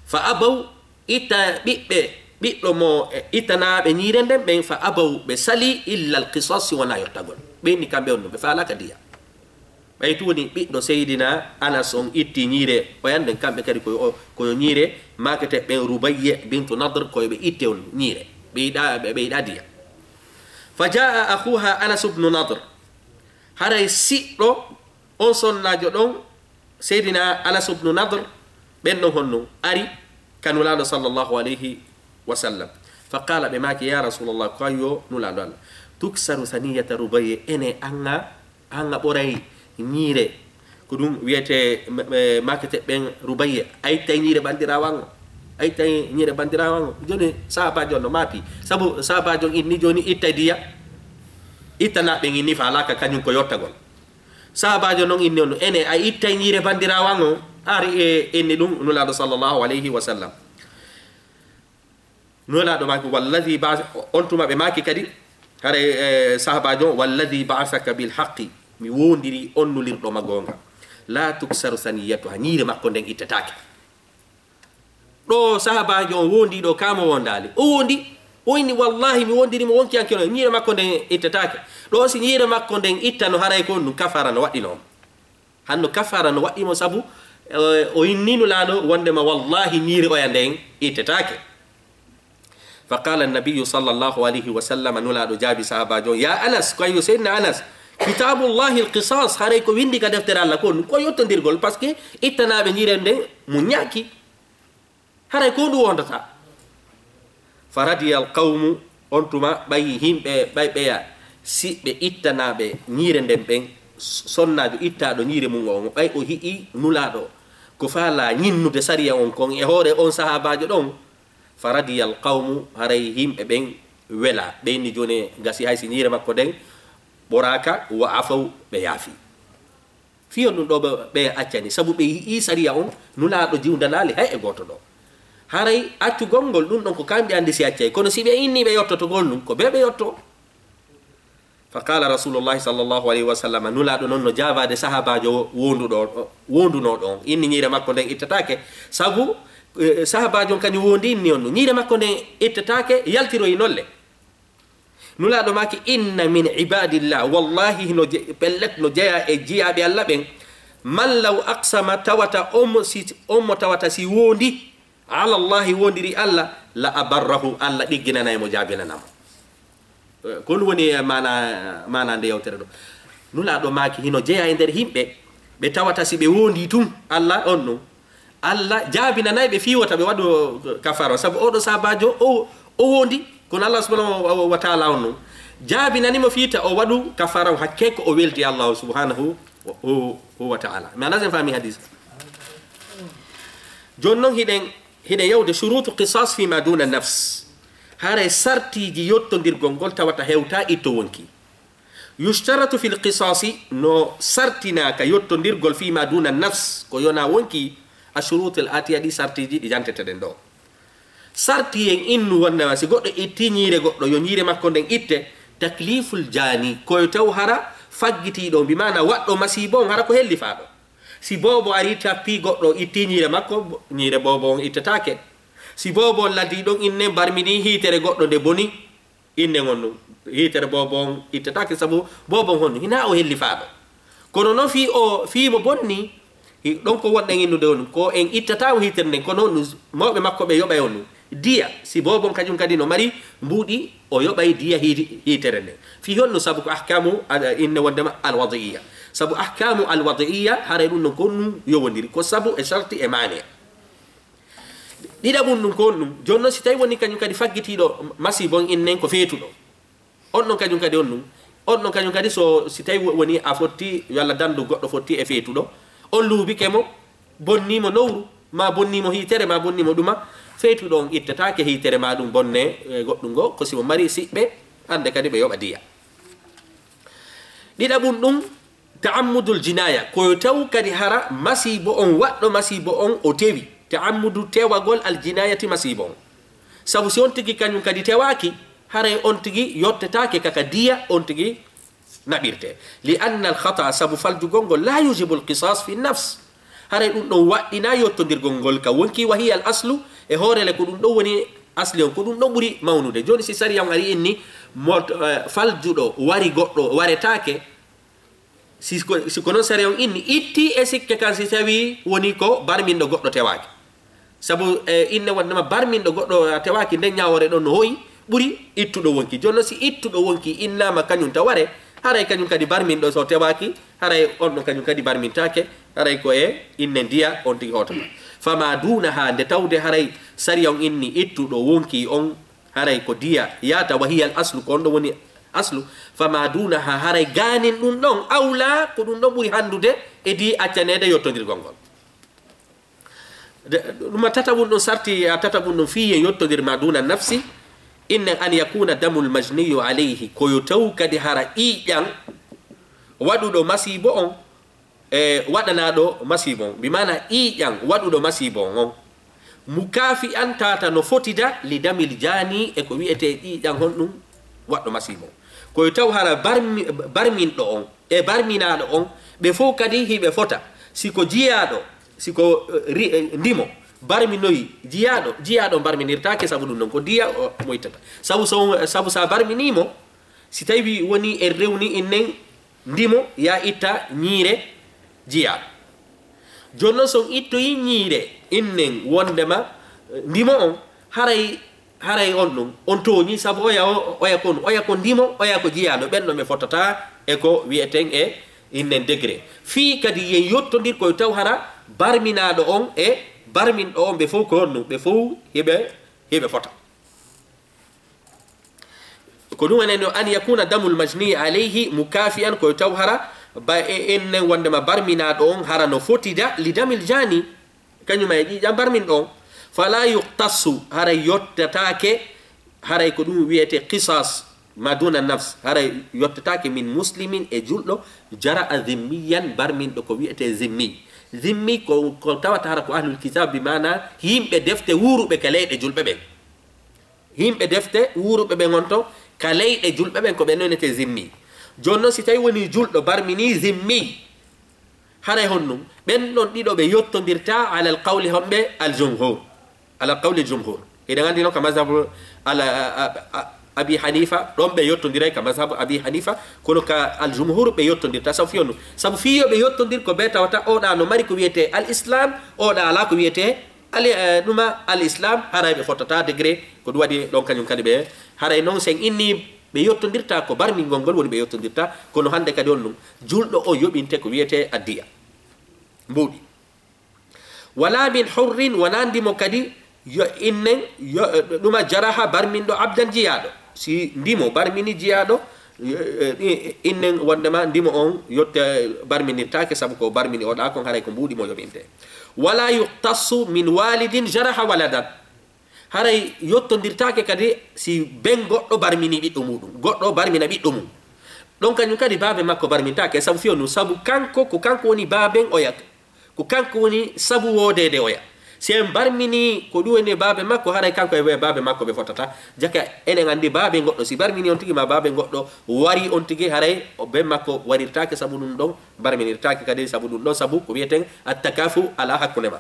Fa abaw, itta ɓiɓɓe, ɓiɗɗo mo, eh, ittanaaɓe ñiire nden ɓen, fa abaw, ɓe sali, illa al qisas, si wonaa yottagol. Ɓe inni kamɓe on ɗun, ɓe faalaaka diya. Ɓay tun woni ɓiɗɗo Seydina Anas on itti ñiire oya nden, kamɓe kadi ko yo, ko yo ñiire maakete ɓen Rubayyi bintu Nadr, ko yo ɓe itte on ñiire. Ɓe yiɗaa, ɓe, ɓe yiɗaa diya. Fa jaa akhuha Anas ibnu Nadr. Haray siɗɗo on sonnaajo ɗon, Seydina Anas ibnu Nadr, ɓen ɗon honno ari ka Nulaaɗo sallallahu alayhi wa sallam. Fa qaala, ɓe maaki, "Ya Rasulallah, ko ayyo Nulaaɗo Allah, tuksaru saniyata Rubayyi, ene anga, anga ɓoray ñiire, ko ɗun wi'etee, m-, m-, maakete ɓen Rubayyi, a ittay ñiire banndiraawo an on, a ittay ñiire banndiraawo an on." Jooni sahaabaajo on no maapi, sabu sahaabaajo on inni jooni ittay diya, ittanaa ɓen inni faalaaka kañun ko yottagol. Sahaabaajo non inni on, "Ene, a ittay ñiire banndiraawo an on?" Ari e inni ɗun Nulaaɗo sallallahu alayhi wa sallam. Nulaaɗo maaki, "Walladhi ba'as-," on tuma ɓe maaki kadi, haray, eh, sahaabaajo on, "Walladhi ba'asaka bil haqqi, mi wondirii on nulirɗo ma goonga. La tuksaru saniyatuha, ñiire makko nden ittetaake." Ɗo sahaabaajo on wondi ɗo, kaa mo wondaali. O wondi, o inni, "Wallahi, mi wondiri mo wonkiyanke no, ñiire makko nden ittetaake." Ɗo si ñiire makko nden ittano, haray ko ɗun kafaara no waɗɗi non. Hanno kafaara no waɗɗi mo sabu, eh, o inni Nulaaɗo wondema, "Wallahi, ñiire oya nden ittetaake." Fa qaala nabiyyu sallallahu alayhi wa sallam, Nulaaɗo jaabi sahaabaajo on, "Ya Anas, ko ayyo Seydina Anas, kitabullahi al-qisas, haray ko windi ka deftere Allah ko, ko yottondirgol, parce que ittanaaɓe ñiire nden mun ñaaki. Haray ko ɗun wondata." Fa radiya al-qawmu, on tuma ɓay yimɓe, ɓay ɓeya, si ɓe ittanaaɓe ñiire nden ɓen, sonnaajo ittaaɗo ñiire mun on, ɓay o yi'ii Nulaaɗo ko faalaa ñinnude sariya on kon e hoore on sahaabaajo ɗon, Fa radiyal qawmu, haray yimɓe ɓen welaa. Ɓe inni jooni gasi hay si ñiire makko nden ɓoraaka, wa afaw, ɓe yaafii. Fii on ɗun ɗoo ɓe, ɓe accani, sabu ɓe yi'ii sariya on, Nulaaɗo jiwndanaali hay e gooto ɗoo. Haray accugol ngol ɗun ɗon ko kamɓe anndi si accay, kono si ɓe innii ɓe yottotogol ɗun, ko ɓe ɓe yottoo. Fa qaala Rasulullahi sallallahu alayhi wa sallam, Nulaaɗo non no jaabaade sahaabaajo wonduɗo, wondunooɗo on, inni ñiire makko nden ittataake, sabu, eh, sahaabaajo on kañum wondi inni on, ñiire makko nden ittataake, yaltiroyi non le. Nulaaɗo maaki, "Inna min ibadillah, wallahi no je-, pellet no jeyaa e jiyaaɓe Alla ɓen, man law aqsama tawata on mo si, on mo tawata si wondi, ala Allahi wondiri Alla, la abarrahu, Alla ɗigginanay mo, jaabinana mo." Eh, ko ɗun woni, eh, maana, maana nde yewtere ɗoo. Nulaaɗo maaki hino jeyaa e nder yimɓe, ɓe tawata si ɓe wondi tun, Alla on ɗun, Alla jaabinanay ɓe fii wota ɓe waɗu kafaara, sabu oo ɗoo sahaabaajo o, o wondi, kono Alla subhanahu wa, wa, wa taala on ɗun jaabinani mo fii ta o waɗu kafaara, hakkee ko o welti Alla subhanahu Wa, wa, wa ta'ala. Mi anndaa si en faami hadis. Jooni non hiɗen, hiɗen yawde shurutu qisas fi ma duna nafs. Haray sartiiji yottondirgol ngol tawata hewta itto wonki. Yushtaratu fil qisasi, no sartinaa ka yottondirgol fi ma duna nafs, ko yonaa wonki, a shurutul atiya, ɗi sartiiji ɗi janteteɗen ɗo. Sarti en innu wonnama si goɗɗo itti ñiire goɗɗo, yo ñiire makko nden itte, takliful jaani, ko yo taw hara faggitiiɗo, bi maana waɗɗo masiibo on hara ko hellifaaɗo. Si boobo ari tappii goɗɗo, itti ñiire makko, bo-, ñiire boobo on ittetaake. Si boobo on ladii ɗon inne barminii hiitere goɗɗo nde boni, inne on ɗum, hiitere boobo on ittetaake sabu boobo on honɗum? Hinaa o hellifaaɗo. Kono non fii o, fii mo bonni, hi-, ɗon ko wonɗen innude on, ko en ittataa o hiitere nden, kono on ɗum, mawɓe makko ɓe yoɓay on ɗum. Diya, si boobo on kañum kadi no mari mbuuɗi, o yoɓay diya hii-, hiitere nden. Fii honɗum? Sabu ko ahkaamu, a, inne wonndema alwadi'iyya. Sabu ahkaamu alwadi'iyya, haray ɗum non ko ɗum yowondiri. Ko sabu e sarti e maane. Ɗiɗaɓun ɗum ko honɗum? Jooni non si tawi woni kañum kadi faggitiiɗo masiibo on innen ko feetuɗo. On ɗon kañum kadi on ɗum. On ɗon kañum kadi so, si tawi wo-, woni a fotti, walla dandu goɗɗo fotti e feetuɗo. On luubike mo, bonnii mo nowru, maa bonnii mo hiitere, maa bonnii mo ɗuma. Feetuɗo on ittetaake hiitere maa ɗum bonne, e, goɗɗum ngo, ko si mo mari siɓɓe, hannde kadi ɓe yoɓa diya. Ɗiɗaɓun ɗum, ta'ammudul jinaya, ko yo taw kadi hara masiibo on, waɗɗo masiibo on o tewi. Ta'ammudu tewagol al jinayati masiibo on. Sabu si on tigi kañum kadi tewaaki, haray on tigi yottetaake ka ka diya on tigi naɓirte. Li anna al khata, sabu faljugol ngol, la yujibul qisas fi nafs. Haray ɗum ɗon waɗɗinaa yottondirgol ngol ka wonki, wa hiya al aslu, e hoore le ko ɗum ɗon woni asli on, ko ɗum ɗon ɓuri mawnude. Jooni si sariya on ari inni, mo, eh, faljuɗo wari goɗɗo waretaake, si ko, si ko non sariya on inni, itti e sikke kan si tawi woni ko barminɗo goɗɗo tewaaki. Sabu, eh, inne wonnde ma barminɗo goɗɗo a tewaaki, nden ñaawoore ɗon no hoyi ɓuri ittuɗo wonki. Jooni non si ittuɗo wonki innaama kañum ta ware, haray kañum kadi barminɗo so tewaaki, haray on ɗon kañum kadi barmintaake, haray ko e inne ndiya on tigi hootata. Fama duunaha, nde tawde haray sariya on inni ittuɗo wonki on, haray ko diya yaata, wa hiya al aslu, ko on ɗon woni aslu, fama duunaha, haray gaanin ɗum ɗon, awla, ko ɗum ɗon ɓuri hanndude e di accaneede yottondirgol ngol. De, ɗum a tataɓun ɗum sarti, a tataɓun ɗum fii yen yottondir ma duuna nafsi, innen an yakuna damul majniyu alayhi, ko yo taw kadi hara ƴiiƴan waɗuɗo masiibo on, e waɗanaaɗo masiibo on, bi maana ƴiiƴan waɗuɗo masiibo on on, mukaafi'an tata no fotida li damil jaani e ko wi'etee ƴiiƴan honɗum waɗɗo masiibo on. Ko yo taw hara barmi-, barminɗo on e barminaaɗo on, ɓe fow kadi hiɓe fota. Si ko jiyaaɗo, si ko, eh, ri-, eh, ndimo, barminoyi jiyaaɗo, jiyaaɗo on barminirtaake sabu ɗum non ko diya o, mo ittata. Sabu so, sabu sa barminii mo, si tawi woni en rewni innen ndimo, ya itta ñiire jiyaaɗo. Jooni non, so on ittoyi ñiire innen wonndema, eh, ndimo on, haray, haray on ɗum, on tooñi, sabu oya o, oya kon, oya ko ndimo, oya ko jiyaaɗo, ɓen ɗon ɓe fotataa e ko wi'eten e innen degré. Fii kadi yen yottondir ko yo taw hara barminaaɗo on e barminɗo on, ɓe fow ko honɗum, ɓe fow hiɓe, hiɓe fota. Ko ɗum woni no an yakuna damul majni alayhi mukafi'an, ko yo taw hara ba e ennen wonndema barminaaɗo on hara no fotida li damil jaani, kañum e ƴiiƴan barminɗo on. Fala yuqtasu, haray yottataake, haray ko ɗum wi'etee qisas ma duna nafs, haray yottataake min muslimin e julɗo, jara'a zimmiyan, barminɗo ko wi'etee zimmi. Zimmi ko, ko tawata hara ko ahlul kitab, bi maana yimɓe defte wuuruɓe ka leyɗe julɓe ɓen. Yimɓe defte wuuruɓe ɓen on to ka leyɗe julɓe ɓen, ko ɓe nonetee zimmi. Jooni non, si tawi woni julɗo barmini zimmi, haray honɗum? Ɓen ɗon ɗiɗo ɓe yottondirta alal qawli honɓe? Al jumhur. Alal qawli al jumhur. Hiɗen anndi non ka mazhabu ala, a, a, a, Abi Hanifa, ɗon ɓe yottondiray ka mazhabu Abi Hanifa, kono ka al jumhur ɓe yottondirta. Sabu fii honɗum? Sabu fii yo ɓe yottondir ko ɓe tawata oɗa no mari ko wi'etee al islam, oɗa alaa ko wi'etee Ali, eh, ɗuma al islam, haray ɓe fottata degré, ko ɗum waɗi ɗon kañum kadi ɓe, haray non sen inni ɓe yottondirta ko barmingol ngol woni ɓe yottondirta, kono hannde kadi on ɗum, julɗo o yoɓinte ko wi'etee addiya. Mbuuɗi. Wala min hurrin, wonaa ndimo kadi, yo innen, yo, ɗuma jaraha barminɗo abdan jiyaaɗo. Si ndimo barmini jiyaaɗo, eh, eh, innen wondema ndimo on yotte barminirtaake sabu ko barmini oɗa kon haray ko mbuuɗi mo yoɓinte. Wala yuqtasu min walidin jaraha waladan. Haray yottondirtaake kadi si ben goɗɗo barmini ɓiɗɗo muɗum, goɗɗo barmina ɓiɗɗo mum. Ɗon kañum kadi baaben makko barmintaake, sabu fiyo nun, sabu kanko, ko kanko woni baaben oya, ko kanko woni sabu woodeede oya. Si en barmini ko ɗum woni baaben makko, haray kanko e baaben makko ɓe fotata. Jaka enen anndi baaben goɗɗo, si barmini on tigi ma baaben goɗɗo wari on tigi, haray o ben makko warirtaake sabu ɗum ɗon, barminirtaake kadi sabu ɗum ɗon, sabu ko wiyeten attakafu ala hakkunde ma.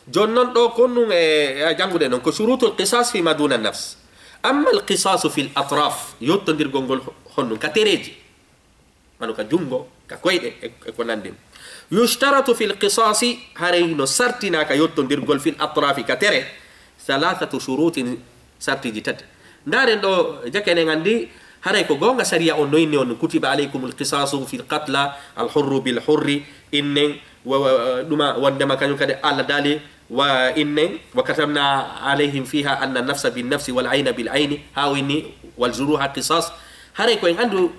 Jooni non ɗoo kon nun e, e janngude non ko shurutul qisas fi ma duna nafs. Amma al qisasu fil atraf, yottondirgol ngol ho-, honɗum ka tereeji, wano ka junngo, ka koyɗe, e, e ko nanndi. Yushtaratu fil qisasi, haray no sartinaa ka yottondirgol fil atrafi ka tere, thalathatu shurutin, sartiiji tati. Ndaaren ɗoo, jaka enen anndi, haray ko goonga sariya on no inni on, kutiba alaykumul qisasu fil qatla, al hurru bil hurri, innen, wa, wa, ɗuma wondema kañum kadi Allah daali, wa innen, wa katabna alayhim fiha anna nafsa bin nafsi wal ayna bil ayni, haa o inni, wal juruha qisas. Haray ko en anndu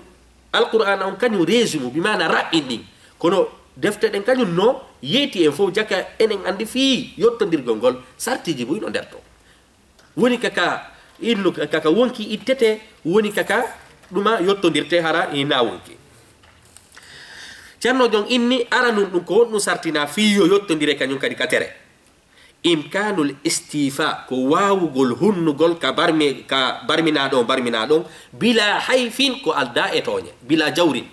Alqur'aana on kañum résumé, bi maana raɓɓin ɗin. Kono defte ɗen kañum no yeeti en fof, jaka enen anndi fii yottondirgol ngol, sartiiji buy no nder ton. Woni kaka innu, kaka wonki ittete, woni kaka ɗuma yottondirte hara ina wonki. Ceerno Jon inni aranun ɗum ko honɗum sartina fii yo yottondire kañum kadi ka tere. Imkaanul istifa ko waawugol hunnugol ka barmi-, ka barminaaɗo on, barminaaɗo on, bila hayfin ko aldaa e tooñe, bila jawrin,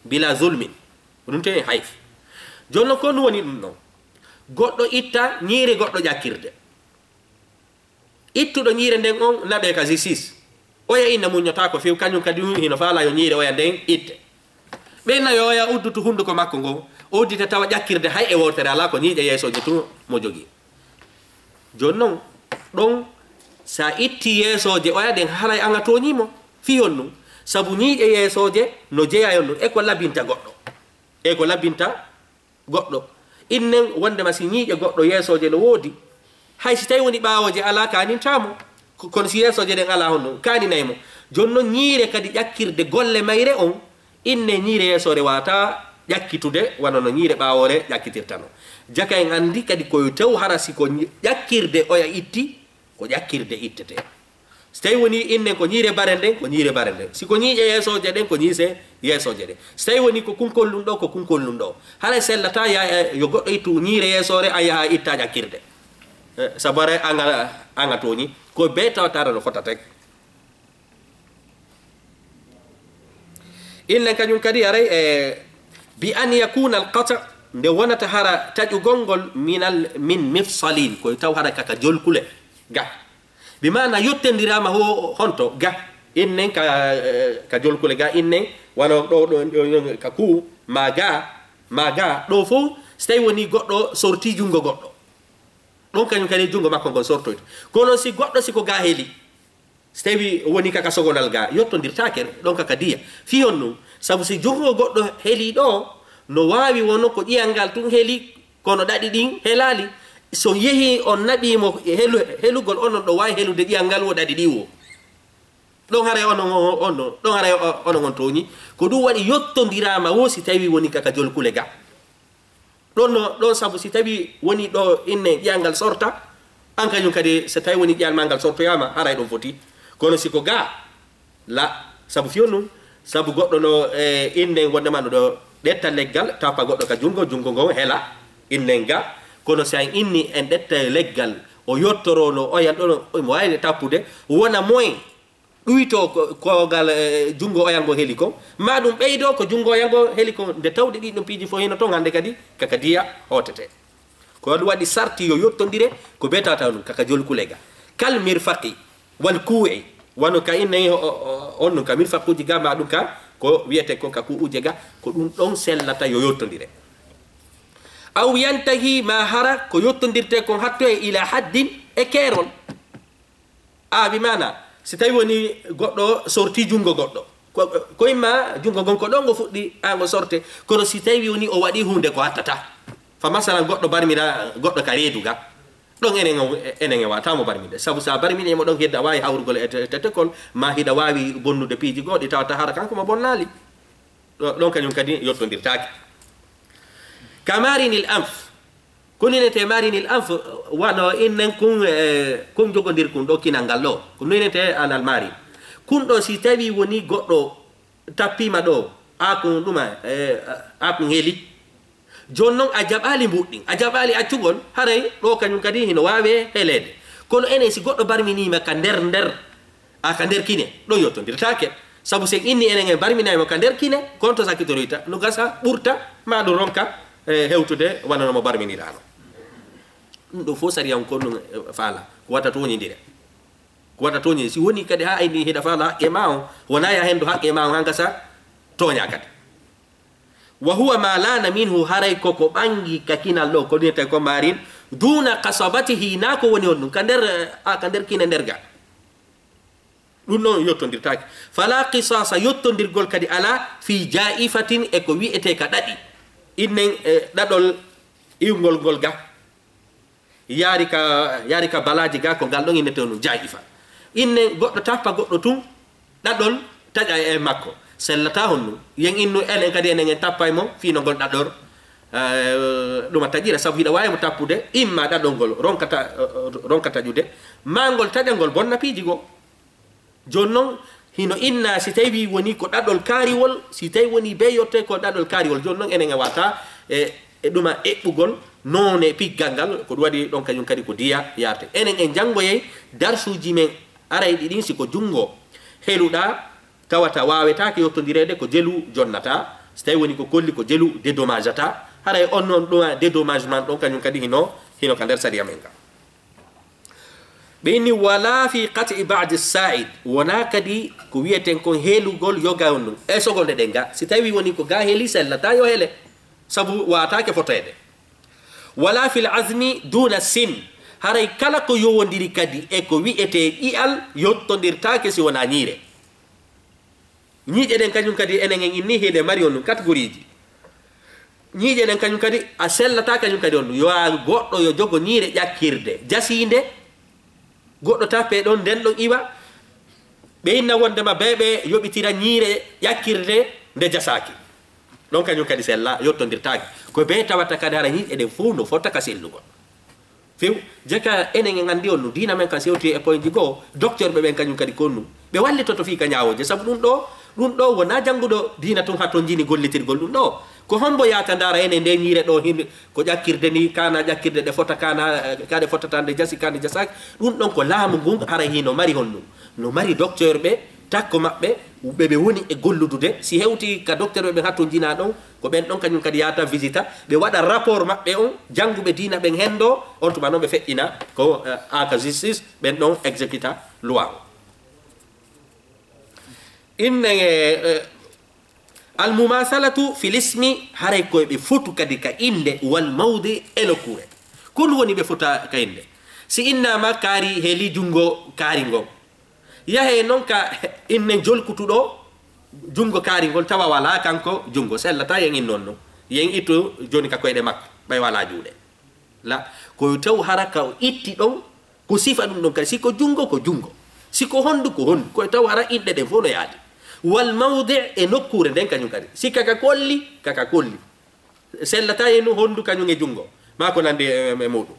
bila zulmin. Ko ɗum tawee hayf. Jooni non ko honɗum woni ɗum ɗon? Goɗɗo itta ñiire goɗɗo ƴakkirde. Ittuɗo ñiire nden on naɓee ka justice. Oya inna muññotaako few, kañum kadi hino faalaa yo ñiire oya nden itte. Ɓe nayo oya uddutu hunduko makko ngon, o uddita tawa ƴakkirde hay e wootere alaa, ko ñiiƴe yeesooje tun mo jogii. Jooni non, ɗon, si a ittii yeesooje oya ɗen, haray an a tooñii mo. Fii honɗum? Sabu ñiiƴe yeesooje no jeyaa e honɗum? E ko labinta goɗɗo. E ko labinta goɗɗo. Innen wondema si ñiiƴe goɗɗo yeesooje no woodi, hay si tawi woni ɓaawooje alaa, kaanintaa mo. Ko-, kono si yeesooje ɗen alaa honno, kaaninay mo. Jooni non ñiire kadi ƴakkirde golle mayre on, inne ñiire yeesoore waawataa ƴakkitude wano no ñiire ɓaawoore ƴakkitirta non. Jaka en anndi kadi ko yo tew hara si ko ñi-, ƴakkirde oya itti, ko ƴakkirde ittetee. Si tawi woni innen ko ñiire bare nden, ko ñiire bare nden. Si ko ñiiƴe yeesooje ɗen, ko ñiise yeesooje ɗen. Si tawi woni ko kunkol ɗum ɗo, ko kunkol ɗum ɗo. Haray sellataa ya, e, yo goɗɗo ittu ñiire yeesoore, a yaha itta ƴakkirde. E, sabu haray an a, an a tooñi. Ko bee tawataara no fota tek. Innen kañum kadi haray, e, bi an yakuna al qata, nde wonata hara taƴugol ngol minal, min mifsalin, ko taw hara kaka jolkule ga. Bi maana yottondiraama ho-, honto ga, innen ka, eh, ka jolkule ga, innen wano ɗo, ɗo, ɗo, ɗo, ka kuu, ma ga, ma ga, ɗo fow, si tawi woni goɗɗo sorti junngo goɗɗo. Ɗon kañum kadi junngo makko ngon sortoyta. Kono si goɗɗo si ko ga heli, si tawi woni kaka sogonal ga, yottondirtaake ɗon kaka diya. Fii honɗum? Sabu si junngo goɗɗo heli ɗo, no waawi wono ko ƴiyal ngal tun heli, kono ɗaɗi ɗin helaali. So yehi on naɓii mo helu-, helugol, onon ɗo waawi helude ƴiyal ngal wo ɗaɗi ɗi wo. Ɗon haray onon on, on ɗon, ɗon haray o-, onon on tooñi. Ko ɗum waɗi yottondiraama wo si tawi woni kaka jolkule ga. Ɗon no, ɗon sabu si tawi woni ɗo inne ƴiyal ngal sorta, an kañum kadi so tawi woni ƴiyal ma ngal sortoyaama, haray ɗon foti. Kono si ko ga, la, sabu fiyo nun, sabu goɗɗo no, e, innen wondema no ɗo ɗetta leggal, tappa goɗɗo ka junngo, junngo ngon hela, innen ga. Kono si en inni en ɗetta leggal, o yottoroo no oyan ɗon, omo waawi tappude, wona moyen ɗuytoo ko, ko ngal, e, junngo oyan ngo heli kon, maa ɗum ɓeydoo ko junngo oyan ngo heli kon, nde tawde ɗiɗi ɗum piiji fof hino ton hannde kadi, kaka diya hootetee. Ko ɗum waɗi sarti yo yottondire, ko bee tawata ɗum, kaka jolkule ga. Kal mirfaqi wal kuu'i, wano ka inne o, o, o, on ɗum ka mirfaquuji ga, maa ɗum ka ko wiyetee kon ka kuu'uje ga, ko ɗum ɗon sellata yo yottondire. Aw yantahi, maa hara ko yottondirtee kon hattoye ila haddin e keerol. A, bi maana, si tawi woni goɗɗo sorti junngo goɗɗo, ko, ko imma junngo ngon ko ɗon ngo fuɗɗi, a, ngo sorte, kono si tawi woni o waɗi huunde ko hattata, fa masalan goɗɗo barmira goɗɗo ka reedu ga, Ɗon enen, enen e waata mo barminde. Sabu sa barmini mo ɗon, hiɗa waawi hawrugol e te-, tetekol, ma hiɗa waawi bonnude piiji goɗɗi, tawata hara kanko mo bonnaali. Ɗo-, ɗon kañum kadi yottondirtaake. Ka marinil anf. Ko nunete marinil anf, wano innen kun, eh, kun jogondir kun ɗo kinal ngal ɗo. Ko nunete anal marin. Kun ɗo si tawi woni goɗɗo tappiima ɗo, aa kun ɗuma, eh, aa kun heli. Jooni non a jaɓaali mbuuɗɗin, a jaɓaali accugol, haray ɗo kañum kadi hino waawe heleede. Kono enen si goɗɗo barminiima ka nder nder, a ka nder kine, ɗon yottondirtaake. Sabu sen inni enen en barminay mo ka nder kine, kon to sakitoroyta, no gasa ɓurta, ma ɗum ronka, eh, hewtude wano no mo barminiraano. Ɗum ɗo fof sariya on kon ɗum, eh, faala, ko wata tooñindire. Ko wata tooñe, si woni kadi haa ayni hiɗa faala haqqe ma on, wona ya hendo haqqe ma on haa gasa tooña kadi. Wa huwa ma lana minhu, haray ko ko ɓangi ka kinal ɗo, ko wiyete ko marin, duna qasabatihi, na ko woni on ɗum, ka nder, a, ka nder kine nder ga. Ɗum ɗon yottondirtaake. Fala qisasa, yottondirgol kadi ala fi jaifatin e ko wiyete ka ɗaɗi. Innen, e, ɗaɗol iwngol ngol ga. Yaari ka, yaari ka balaaji ga ko ngal ɗon innetee ɗum jaa'ifa. Inne goɗɗo tappa goɗɗo tun, ɗaɗol taƴa e makko. Sellataa honɗum. Yen innu enen kadi enen en tappay mo fii no ngol ɗaɗol, eh, ɗum a taƴira, sabu hiɗa waawi mo tappude, imma ɗaɗol ngol ronkata, eh, ronka taƴude, maa ngol taƴa ngol bonna piiji goo. Jooni non, hino inna si tawi woni ko ɗaɗol kaariwol, si tawi woni bee yotte ko ɗaɗol kaariwol. Jooni non, enen e wata e, e ɗuma eɓɓugol noone piggal ngal, ko ɗum waɗi ɗon kañum kadi ko diya yaarte. Enen en janngoyay darsuuji men arayɗi ɗin, si ko junngo heluɗaa, tawata waawetaake yottondireede ko jelu jonnata, si tawi woni ko kolli ko jelu dédommagata, haray on non ɗuma dédommagement ɗon kañum kadi hino, hino ka nder sariya men ka. Ɓe inni, wala fi qat'i ba'di sa'id, wona kadi ko wi'eten kon heelugol yoga on ɗum. E sogonde ɗen ga, si tawi woni ko ga heeli sellata yo hele, sabu wataake foteede. Wala fil azmi duna sin, haray kala ko yowondiri kadi e ko wi'etee ƴi'al yottondirtaake si wona ñiire. Ñiiƴe ɗen kañum kadi enen en inni hiɗe mari on ɗum katagoriiji. Ñiiƴe ɗen kañum kadi a sellataa kañum kadi on ɗum. Yo a goɗɗo yo jogo ñiire ƴakkirde, jasiinde, goɗɗo tappee ɗon, nden ɗon iwa. Ɓe inna wondema bee ɓe yoɓitira ñiire ƴakkirde nde jasaaki. Ɗon kañum kadi sella yottondirtaake. Ko bee tawata kadi hara ñiiƴe ɗen fow no fota ka sellugol. Few, jaka enen en anndi on ɗum, diina men kan sewti e poinji goo, docteur ɓe ɓen kañum kadi ko on ɗum. Ɓe wallitoto fii ka ñaawooje, sabu ɗum ɗoo, ɗum ɗoo wonaa jannguɗo diina tun haa tonjini gollitirgol ɗum ɗoo. Ko hombo yaata ndaara enen nde ñiire ɗoo hin ko ƴakkirde ni, kaana ƴakkirde ɗe fota, kaana, eh, ka ɗe fotata nde jasi, ka nde jasaaki. Ɗum ɗon ko laamu ngun hara hino mari honɗum. No mari docteur ɓe, takko maɓɓe, ɓe ɓe woni e golludude. Si hewti ka docteur ɓe ɓen haa tonjinaa ɗon, ko ɓen ɗon kañum kadi yaata visita, ɓe waɗa rapport maɓɓe on, jannguɓe diina ɓen henndo, on tuma non ɓe feƴƴina ko, eh, aka justice, ɓen ɗon exécuta loi on. Inne, eh, eh, al mumasalatu fil ismi, haray ko ɓe fotu kadi ka innde, wal mawdi e nokkuure. Ko ɗum woni ɓe fota ka innde. Si innaama kaari heeli junngo kaari ngon. Yahee non ka inne jolkutuɗo junngo kaari ngol tawa walaa kanko junngo. Sellataa yen innon non. Yen ittu jooni ka koyɗe makko, ɓay walaa juuɗe. La, ko taw hara ka o itti ɗon, ko sifa ɗum ɗon kadi. Si ko junngo, ko junngo. Si ko honndu, ko honndu. Ko taw hara inɗe ɗen fof no yaadi. Wal mawdi e nokkuure nden kañum kadi. Si kaka kolli, kaka kolli. Sellataa e no honndu kañum e junngo. Maa ko nanndi e, e, e muɗum.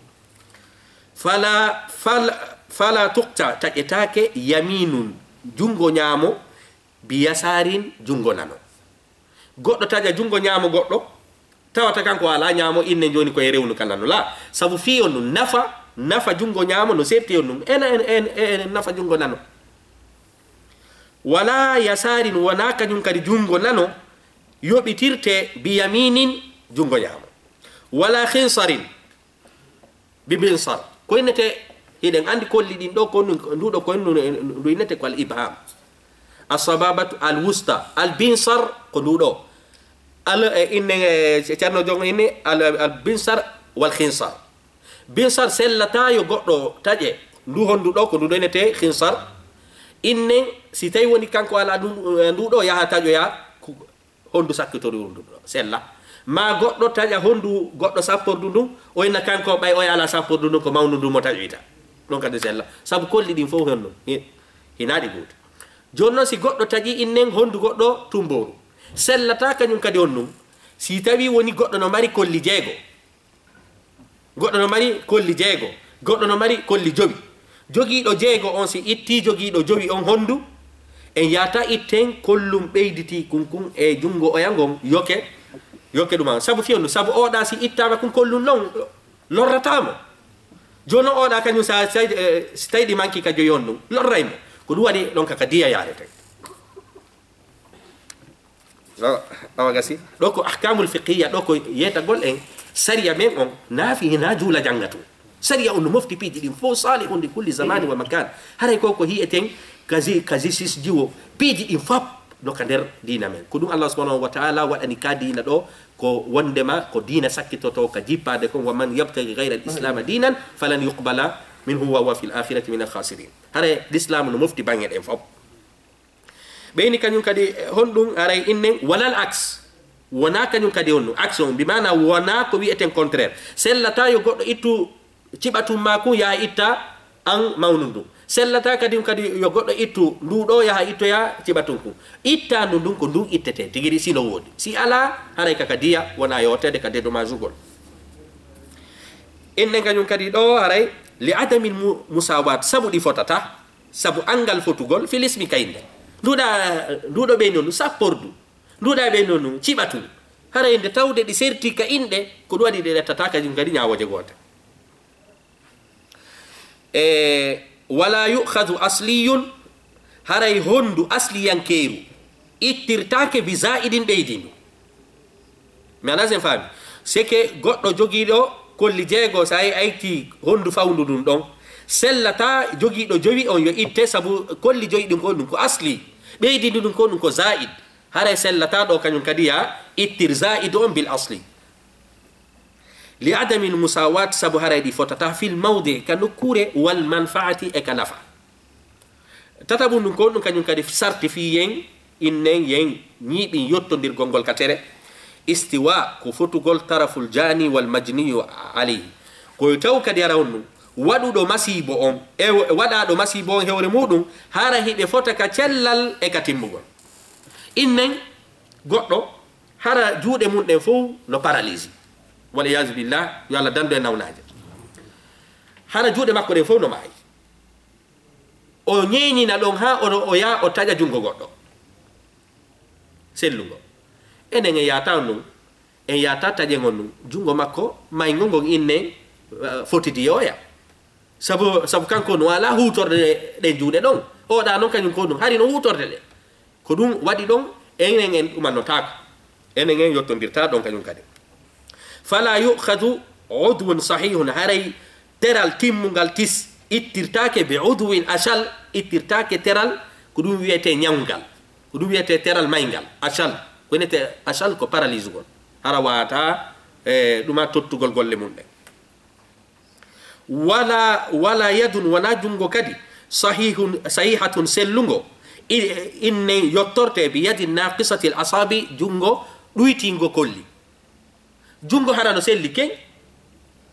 Fala, fala, fala tuqta, taƴetaake yaminun, junngo ñaamo, bi yasarin, junngo nano. Goɗɗo taƴa junngo ñaamo goɗɗo, tawata kanko alaa ñaamo, inne jooni ko e rewnu ka nano. La, sabu fii on ɗum nafa, nafa junngo ñaamo no serti on ɗum. Ena, en, en, en nafa junngo nano. Wala yasarin, wonaa kañum kadi junngo nano yoɓitirte bi yaminin, junngo ñaamo. Wala khinsarin, bi binsar. Ko innete, hiɗen anndi kolli ɗin ɗo, ko ndu, ndu ɗo ko ndu, ndu innete ko al ibham. As sababatu al wusta, al binsar ko ndu ɗo. Al, eh, inne, eh, Ceerno Joom inni al, al binsar wal khinsar. Binsar sellataa yo goɗɗo taƴe ndu honndu ɗo, ko ndu ɗo innete khinsar. Inne, si tawi woni kanko alaa ndu, eh, ndu ɗo yaha taƴoya, ku-, honndu sakkitori ndu ɗo, sella. Maa goɗɗo taƴa honndu goɗɗo sappordu ndun, o inna kanko ɓay o alaa sappordu ndun, ko mawndu ndun mo taƴoyta. Ɗon kadi sella. Sabu kolli ɗin fow honno? Hi-, hinaa ɗi gootu. Jooni non si goɗɗo taƴi innen honndu goɗɗo tumbooru, sellataa kañun kadi on ndun. Si tawii woni goɗɗo no mari kolli jeego, goɗɗo no mari kolli jeego, goɗɗo no mari kolli jowi. Jogiiɗo jeego on, si ittii jogiiɗo jowi on honndu, en yaata itten kollun ɓeyditii kun kun e junngo oya ngon, yoke, yoke ɗuma. Sabu fii honɗun? Sabu oɗa si ittaama kun kollun non, lorrataa mo. Jooni non oɗa kañun sa, sa, eh, si tawii ɗi manki ka jowi on ɗun, lorray mo. Ko ɗun waɗi ɗon ka, ka diya yaareten. Awa, awa gasi. Ɗo ko ahkamul fiqhiyya, ɗo ko yeetagol en sariya men on, naa fii hinaa juula jannga tun. Sariya on no mofti piiji ɗin fow, salihun li kulli zamani wa makan. Haray ko ko hi'eten kazi, kazi sis jiwo, piiji ɗin fop no ka nder diina men. Ko ɗun Allah subhanahu wa ta'ala waɗani ka diina ɗo, ko wondema ko diina sakkitoto ka jippaade kon, wa man yabtaghi ghayra al-islama dinan falan yuqbala minhu wa huwa fil akhirati min al-khasirin. Haray l'islam no mofti baŋŋe ɗen fop. Ɓeyni kañun kadi, eh, honɗun aray innen walal aks. Wonaa kañun kadi honɗun aks on, bi maana wonaa ko wi'eten contraire. Sellataa yo goɗɗo ittu ciɓatun maa kun yaha itta an mawnun ndun. Sellataa kadi, kadi yo goɗɗo ittu ndu ɗoo yaha ittoya ciɓatun kun. Ittaandu ndun ko ndun ittetee tigi ri si no woodi. Si alaa, haray ka ka diya wonaa yooteede ka dédommagugol. Innen kañun kadi ɗoo haray li adamil mu-, musawat, sabu ɗi fotataa. Sabu anngal fotugol fil ismi ka innde. Nduuɗa, nduuɗo ɓeyno nu sappordu. Nduuɗa ɓeyno nu ciɓatun. Haray nde tawde ɗi serti ka inɗe, ko ɗun waɗi ɗe ɗattataa kañun kadi ñaawooje goote. E, wala yu'khadhu asliyun, haray honndu asliyankeeru ittirtaake bi zaa'idin ɓeydindu. Mi alaa sen faami. Seke goɗɗo jogiiɗo kolli jeego, sa a ittii honndu fawndu ndun ɗon, sellataa jogiiɗo jowi on yo itte, sabu kolli jowi ɗin ko ɗun ko asli. Ɓeydindu ndun ko ɗun ko zaa'id. Haray sellataa ɗoo kañun kadi ya ittir zaa'idu on bil asli. Li adamil musawat, sabu haray ɗi fotataa fil mawdi, ka nokkuure, wal manfaati, e ka nafa. Tataɓun ɗun ko ɗun kañun kadi sarti fii yen, innen yen ñiiɓin yottondirgol ngol ka tere. Istiwa ko fotugol taraful jaani wal majniyu alayhi. Ko yo taw kadi hara honɗun waɗuɗo masiibo on, e waɗaaɗo masiibo on hewre muɗun, hara hiɓe fota ka cellal e ka timmugol. Innen goɗɗo, hara juuɗe mun ɗen fow no paralysé. Wal iyaazu billah, yo Allah dandu e nawnaaje. Hara juuɗe makko ɗen fow no maayi. O ñeeñina ɗon haa o, o yaa o taƴa junngo goɗɗo sellungo. Enen en yaata on nun, en yaata taƴen on nun. Junngo makko mayngo ngon innen, eh, fotidi e oya. Sabu, sabu kanko no alaa huutorde ɗen juuɗe ɗon. Oɗa non kañun ko ɗun, hari no huutorde ɗe. Ko ɗun waɗi ɗon, enen en ɗumannotaako. Enen en yottondirtaa ɗon kañun kadi. Fala yu'khadhu udwun sahihun, haray teral timmungal tis ittirtaake bi udwin ashal, ittirtaake teral ko ɗun wi'etee ñawngal, ko ɗun wi'etee teral mayngal, ashal. Ko wi'etee ashal ko paralysugol. Hara waawataa, e, ɗuma tottugol golle mun ɗen. Wala, wala yadun, wonaa junngo kadi, sahihun, sahihatun, sellungo, i-, inne yottorte bi yadin naqisatil asabi, junngo ɗuytingo kolli. Junngo hara no selli ken,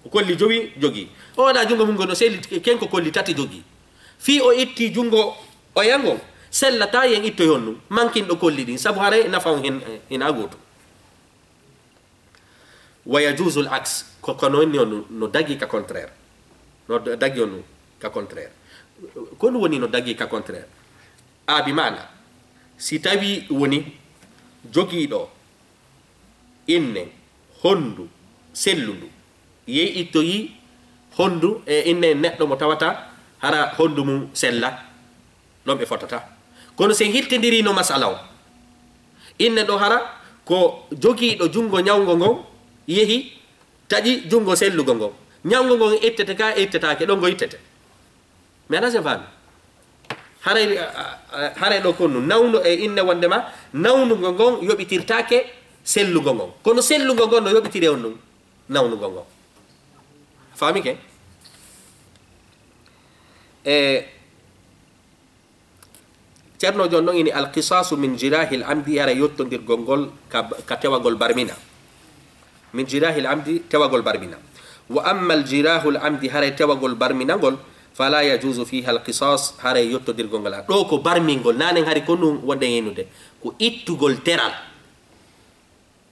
ko kolli jowi jogii. Oɗa junngo mun ngon no selli ken, ko kolli tati jogii. Fii o itti junngo oya ngon, sellataa yen ittoy on ɗun, mankinɗo kolli ɗin, sabu haray nafa on hen, hinaa gooto. Wa yajuzu al aks, ko, ko non ni on no dagi ka contraire. No dagi on ka contraire. Ko ɗun woni no dagi ka contraire. A bi maana, si tawii woni jogiiɗo inne honndu sellundu, yehi ittoyi honndu e inne neɗɗo mo tawata hara honndu mun sella, ɗon ɓe fotata. Kono sen hirtindirii no masala on, inne ɗo hara ko jogiiɗo junngo ñawngo ngon yehi taƴi junngo sellugo ngon. Ñawngo ngon ittete ka ittetaake, ɗon ngo ittete. Mi alaa si en faami. Haray, a, a, a, haray ɗo ko nun nawnu e inne wondema nawnugo ngon yoɓitirtaake sellugo ngon. Kono sellugo ngon no yoɓitiri on nun nawnugo ngon. Faami ke? E, Ceerno jooni non ini alqisaasu min jiraahil amdi, ara yottondirgol ngol ka, ka tewagol barmina. من جراح العمد, tewagol barmina. وأما الجراح العمد, haray tewagol barminagol, فلا يجوز فيها القصاص, haray yottondirgol ngol alaa. Ɗoo ko barmingol, nanen hari ko nun wonɗen yenude, ko ittugol teral.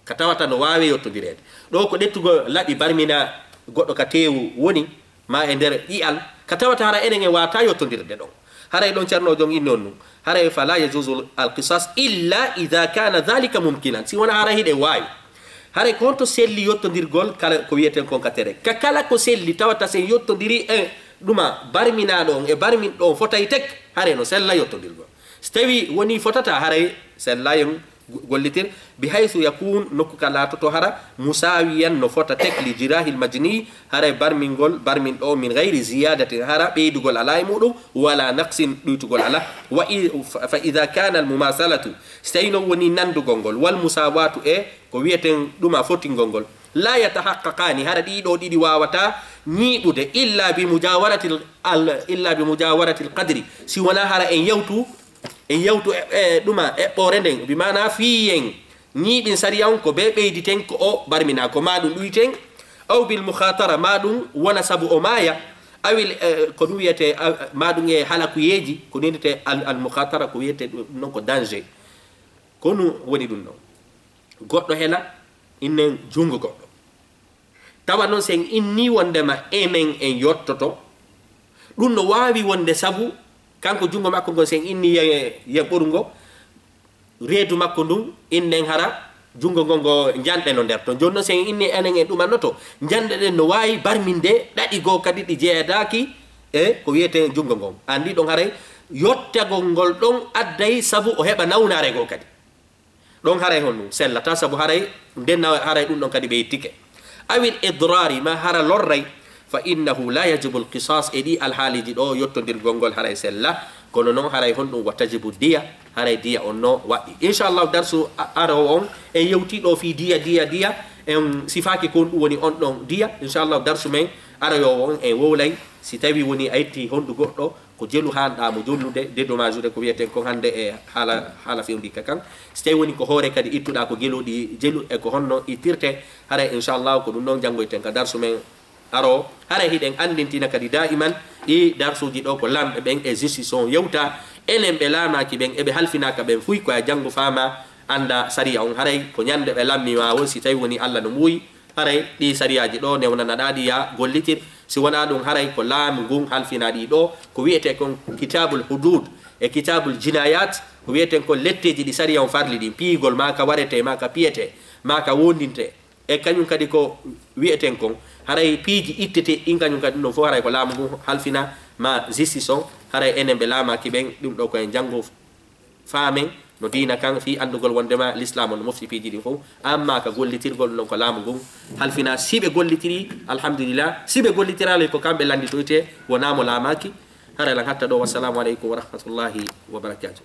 Ka tawata no waawi yottondireede. Ɗoo ko ƴettugol laɓi barmina goɗɗo ka teewu woni, maa e nder ƴi'al, ka tawata hara enen en waawataa yottondirde ɗon. Haray ɗon Ceerno on inni on nun. Haray فلا يجوز القصاص إلا إذا كان ذلك ممكنا. Si wonaa hara hiɗen waawi. Haray ko honto selli yottondirgol kala ko wi'eten kon ka tere? Ka kala ko selli tawata si en yottondirii e ɗuma barminaaɗo on e barminɗo on fotay tek, haray no sella yottondirgol. Si tawii wonii fotataa, haray sellaay en go-, gollitir, بحيث يكون, nokku ka laatoto hara, مساويا, no fota tek, لجراح المجني, haray barmingol barminɗo on, من غير زيادة, hara ɓeydugol alaa e muɗum, ولا نقص, ɗuytugol alaa. وإ-, ف-, فإذا كان المماثلة, si tawii non wonii nanndugol ngol, والمساواة, e ko wi'eten ɗuma fotingol ngol, لا يتحققان, hara ɗii ɗoo ɗiɗi waawataa ñiiɓude, إلا بمجاورة ال-, al-, إلا بمجاورة القدر, si wonaa hara en yawtu, en yawtu e, e ɗuma eɓɓoore nden, bi maanaa fii en ñiiɓin sariya on ko bee ɓeyditen ko o barminaa, ko maa ɗum ɗuyten, أو بالمخاطرة, maa ɗum wona sabu o maaya, أو ال-, e, ko ɗum wiyetee, a, maa ɗum e halakuyeeji, ko ɗum wiyetee al-, المخاطرة, ko wiyetee ɗum non ko danger. Ko ɗum woni ɗum ɗon. Goɗɗo hela, innen junngo goɗɗo. Tawa non si en innii wonndema enen en yottoto, ɗum no waawi wonde sabu kanko junngo makko ngon, si en innii yen, yen ɓoru ngo, reedu makko ndun, innen hara junngo ngon ngo njanɗe no nder ton. Jooni non si en innii enen en ɗumannoto, njanɗe ɗen no waawi barminde ɗaɗi goo kadi ɗi jeyaadaaki e ko wiyetee junngo ngon. Anndi ɗon haray yottagol ngol ɗon adday sabu o heɓa nawnaare goo kadi. Ɗon haray honɗum sellataa, sabu haray nden na-, haray ɗum ɗon kadi ɓe ittike. أو الإضرار, maa hara lorray, فإنه لا يجب القصاص, e ɗii alhaaliiji ɗoo yottondirgol ngol haray sella, kono non haray honɗum وتجب الدية, haray diya on no waɗɗii. Inchallahu darsu a-, aroowo on, en yewtii ɗoo fii diya, diya, diya, en sifaaki ko honɗum woni on ɗon diya. Inchallahu darsu men aroowo on, en wowlay si tawii wonii a yettii honɗu goɗɗo, ko jelu haanɗaa mo jollude, dédommager-de ko wi'eten kon hannde e haala, haala fewndii ka kan. Si tawii wonii ko hoore kadi ittuɗaa ko gelooɗi jelu e ko honno ittirtee, haray inchallahu ko ɗum ɗon janngoyten ka darsu men aroowo. Haray hiɗen anndintina kadi daa'iman ɗii darsuuji ɗoo ko laamɓe ɓen e justice on yewta, enen ɓe laamaaki ɓen e ɓe halfinaaka ɓen fuy ko ya janngu faama annda sariya on. Haray ko ñannde ɓe lammi maa won si tawii wonii Alla no muuyi, haray ɗii sariyaaji ɗoo newnanaɗaa ɗi ya gollitir. Si wonaa ɗum, haray ko laamu ngun halfinaa ɗii ɗoo, ko wi'etee kon kitaabul huduud e kitaabul jinaayat, ko wi'eten kon letteeji ɗi sariya on farli ɗin, piyigol maa ka waretee, maa ka piyetee, maa ka wondintee, e kañum kadi ko wi'eten kon, haray piiji ittetee ɗin kañum kadi ɗum ɗon fof haray ko laamu ngun halfinaa, maa justice on, haray enen ɓe laamaaki ɓen, ɗum ɗoo ko en janngo faamen no diina kan fii anndugol wonndema lislaam on no mofti piiji ɗin fof, amma ka gollitirgol ɗum ɗon ko laamu ngun halfinaa. Si ɓe gollitirii, alhamdulillah, si ɓe gollitiraali ko kamɓe lannditoytee, wonaa mo laamaaki. Haray lan hatta ɗoo, wassalaamu aleykum wa rahmatullahi wa barakatuh.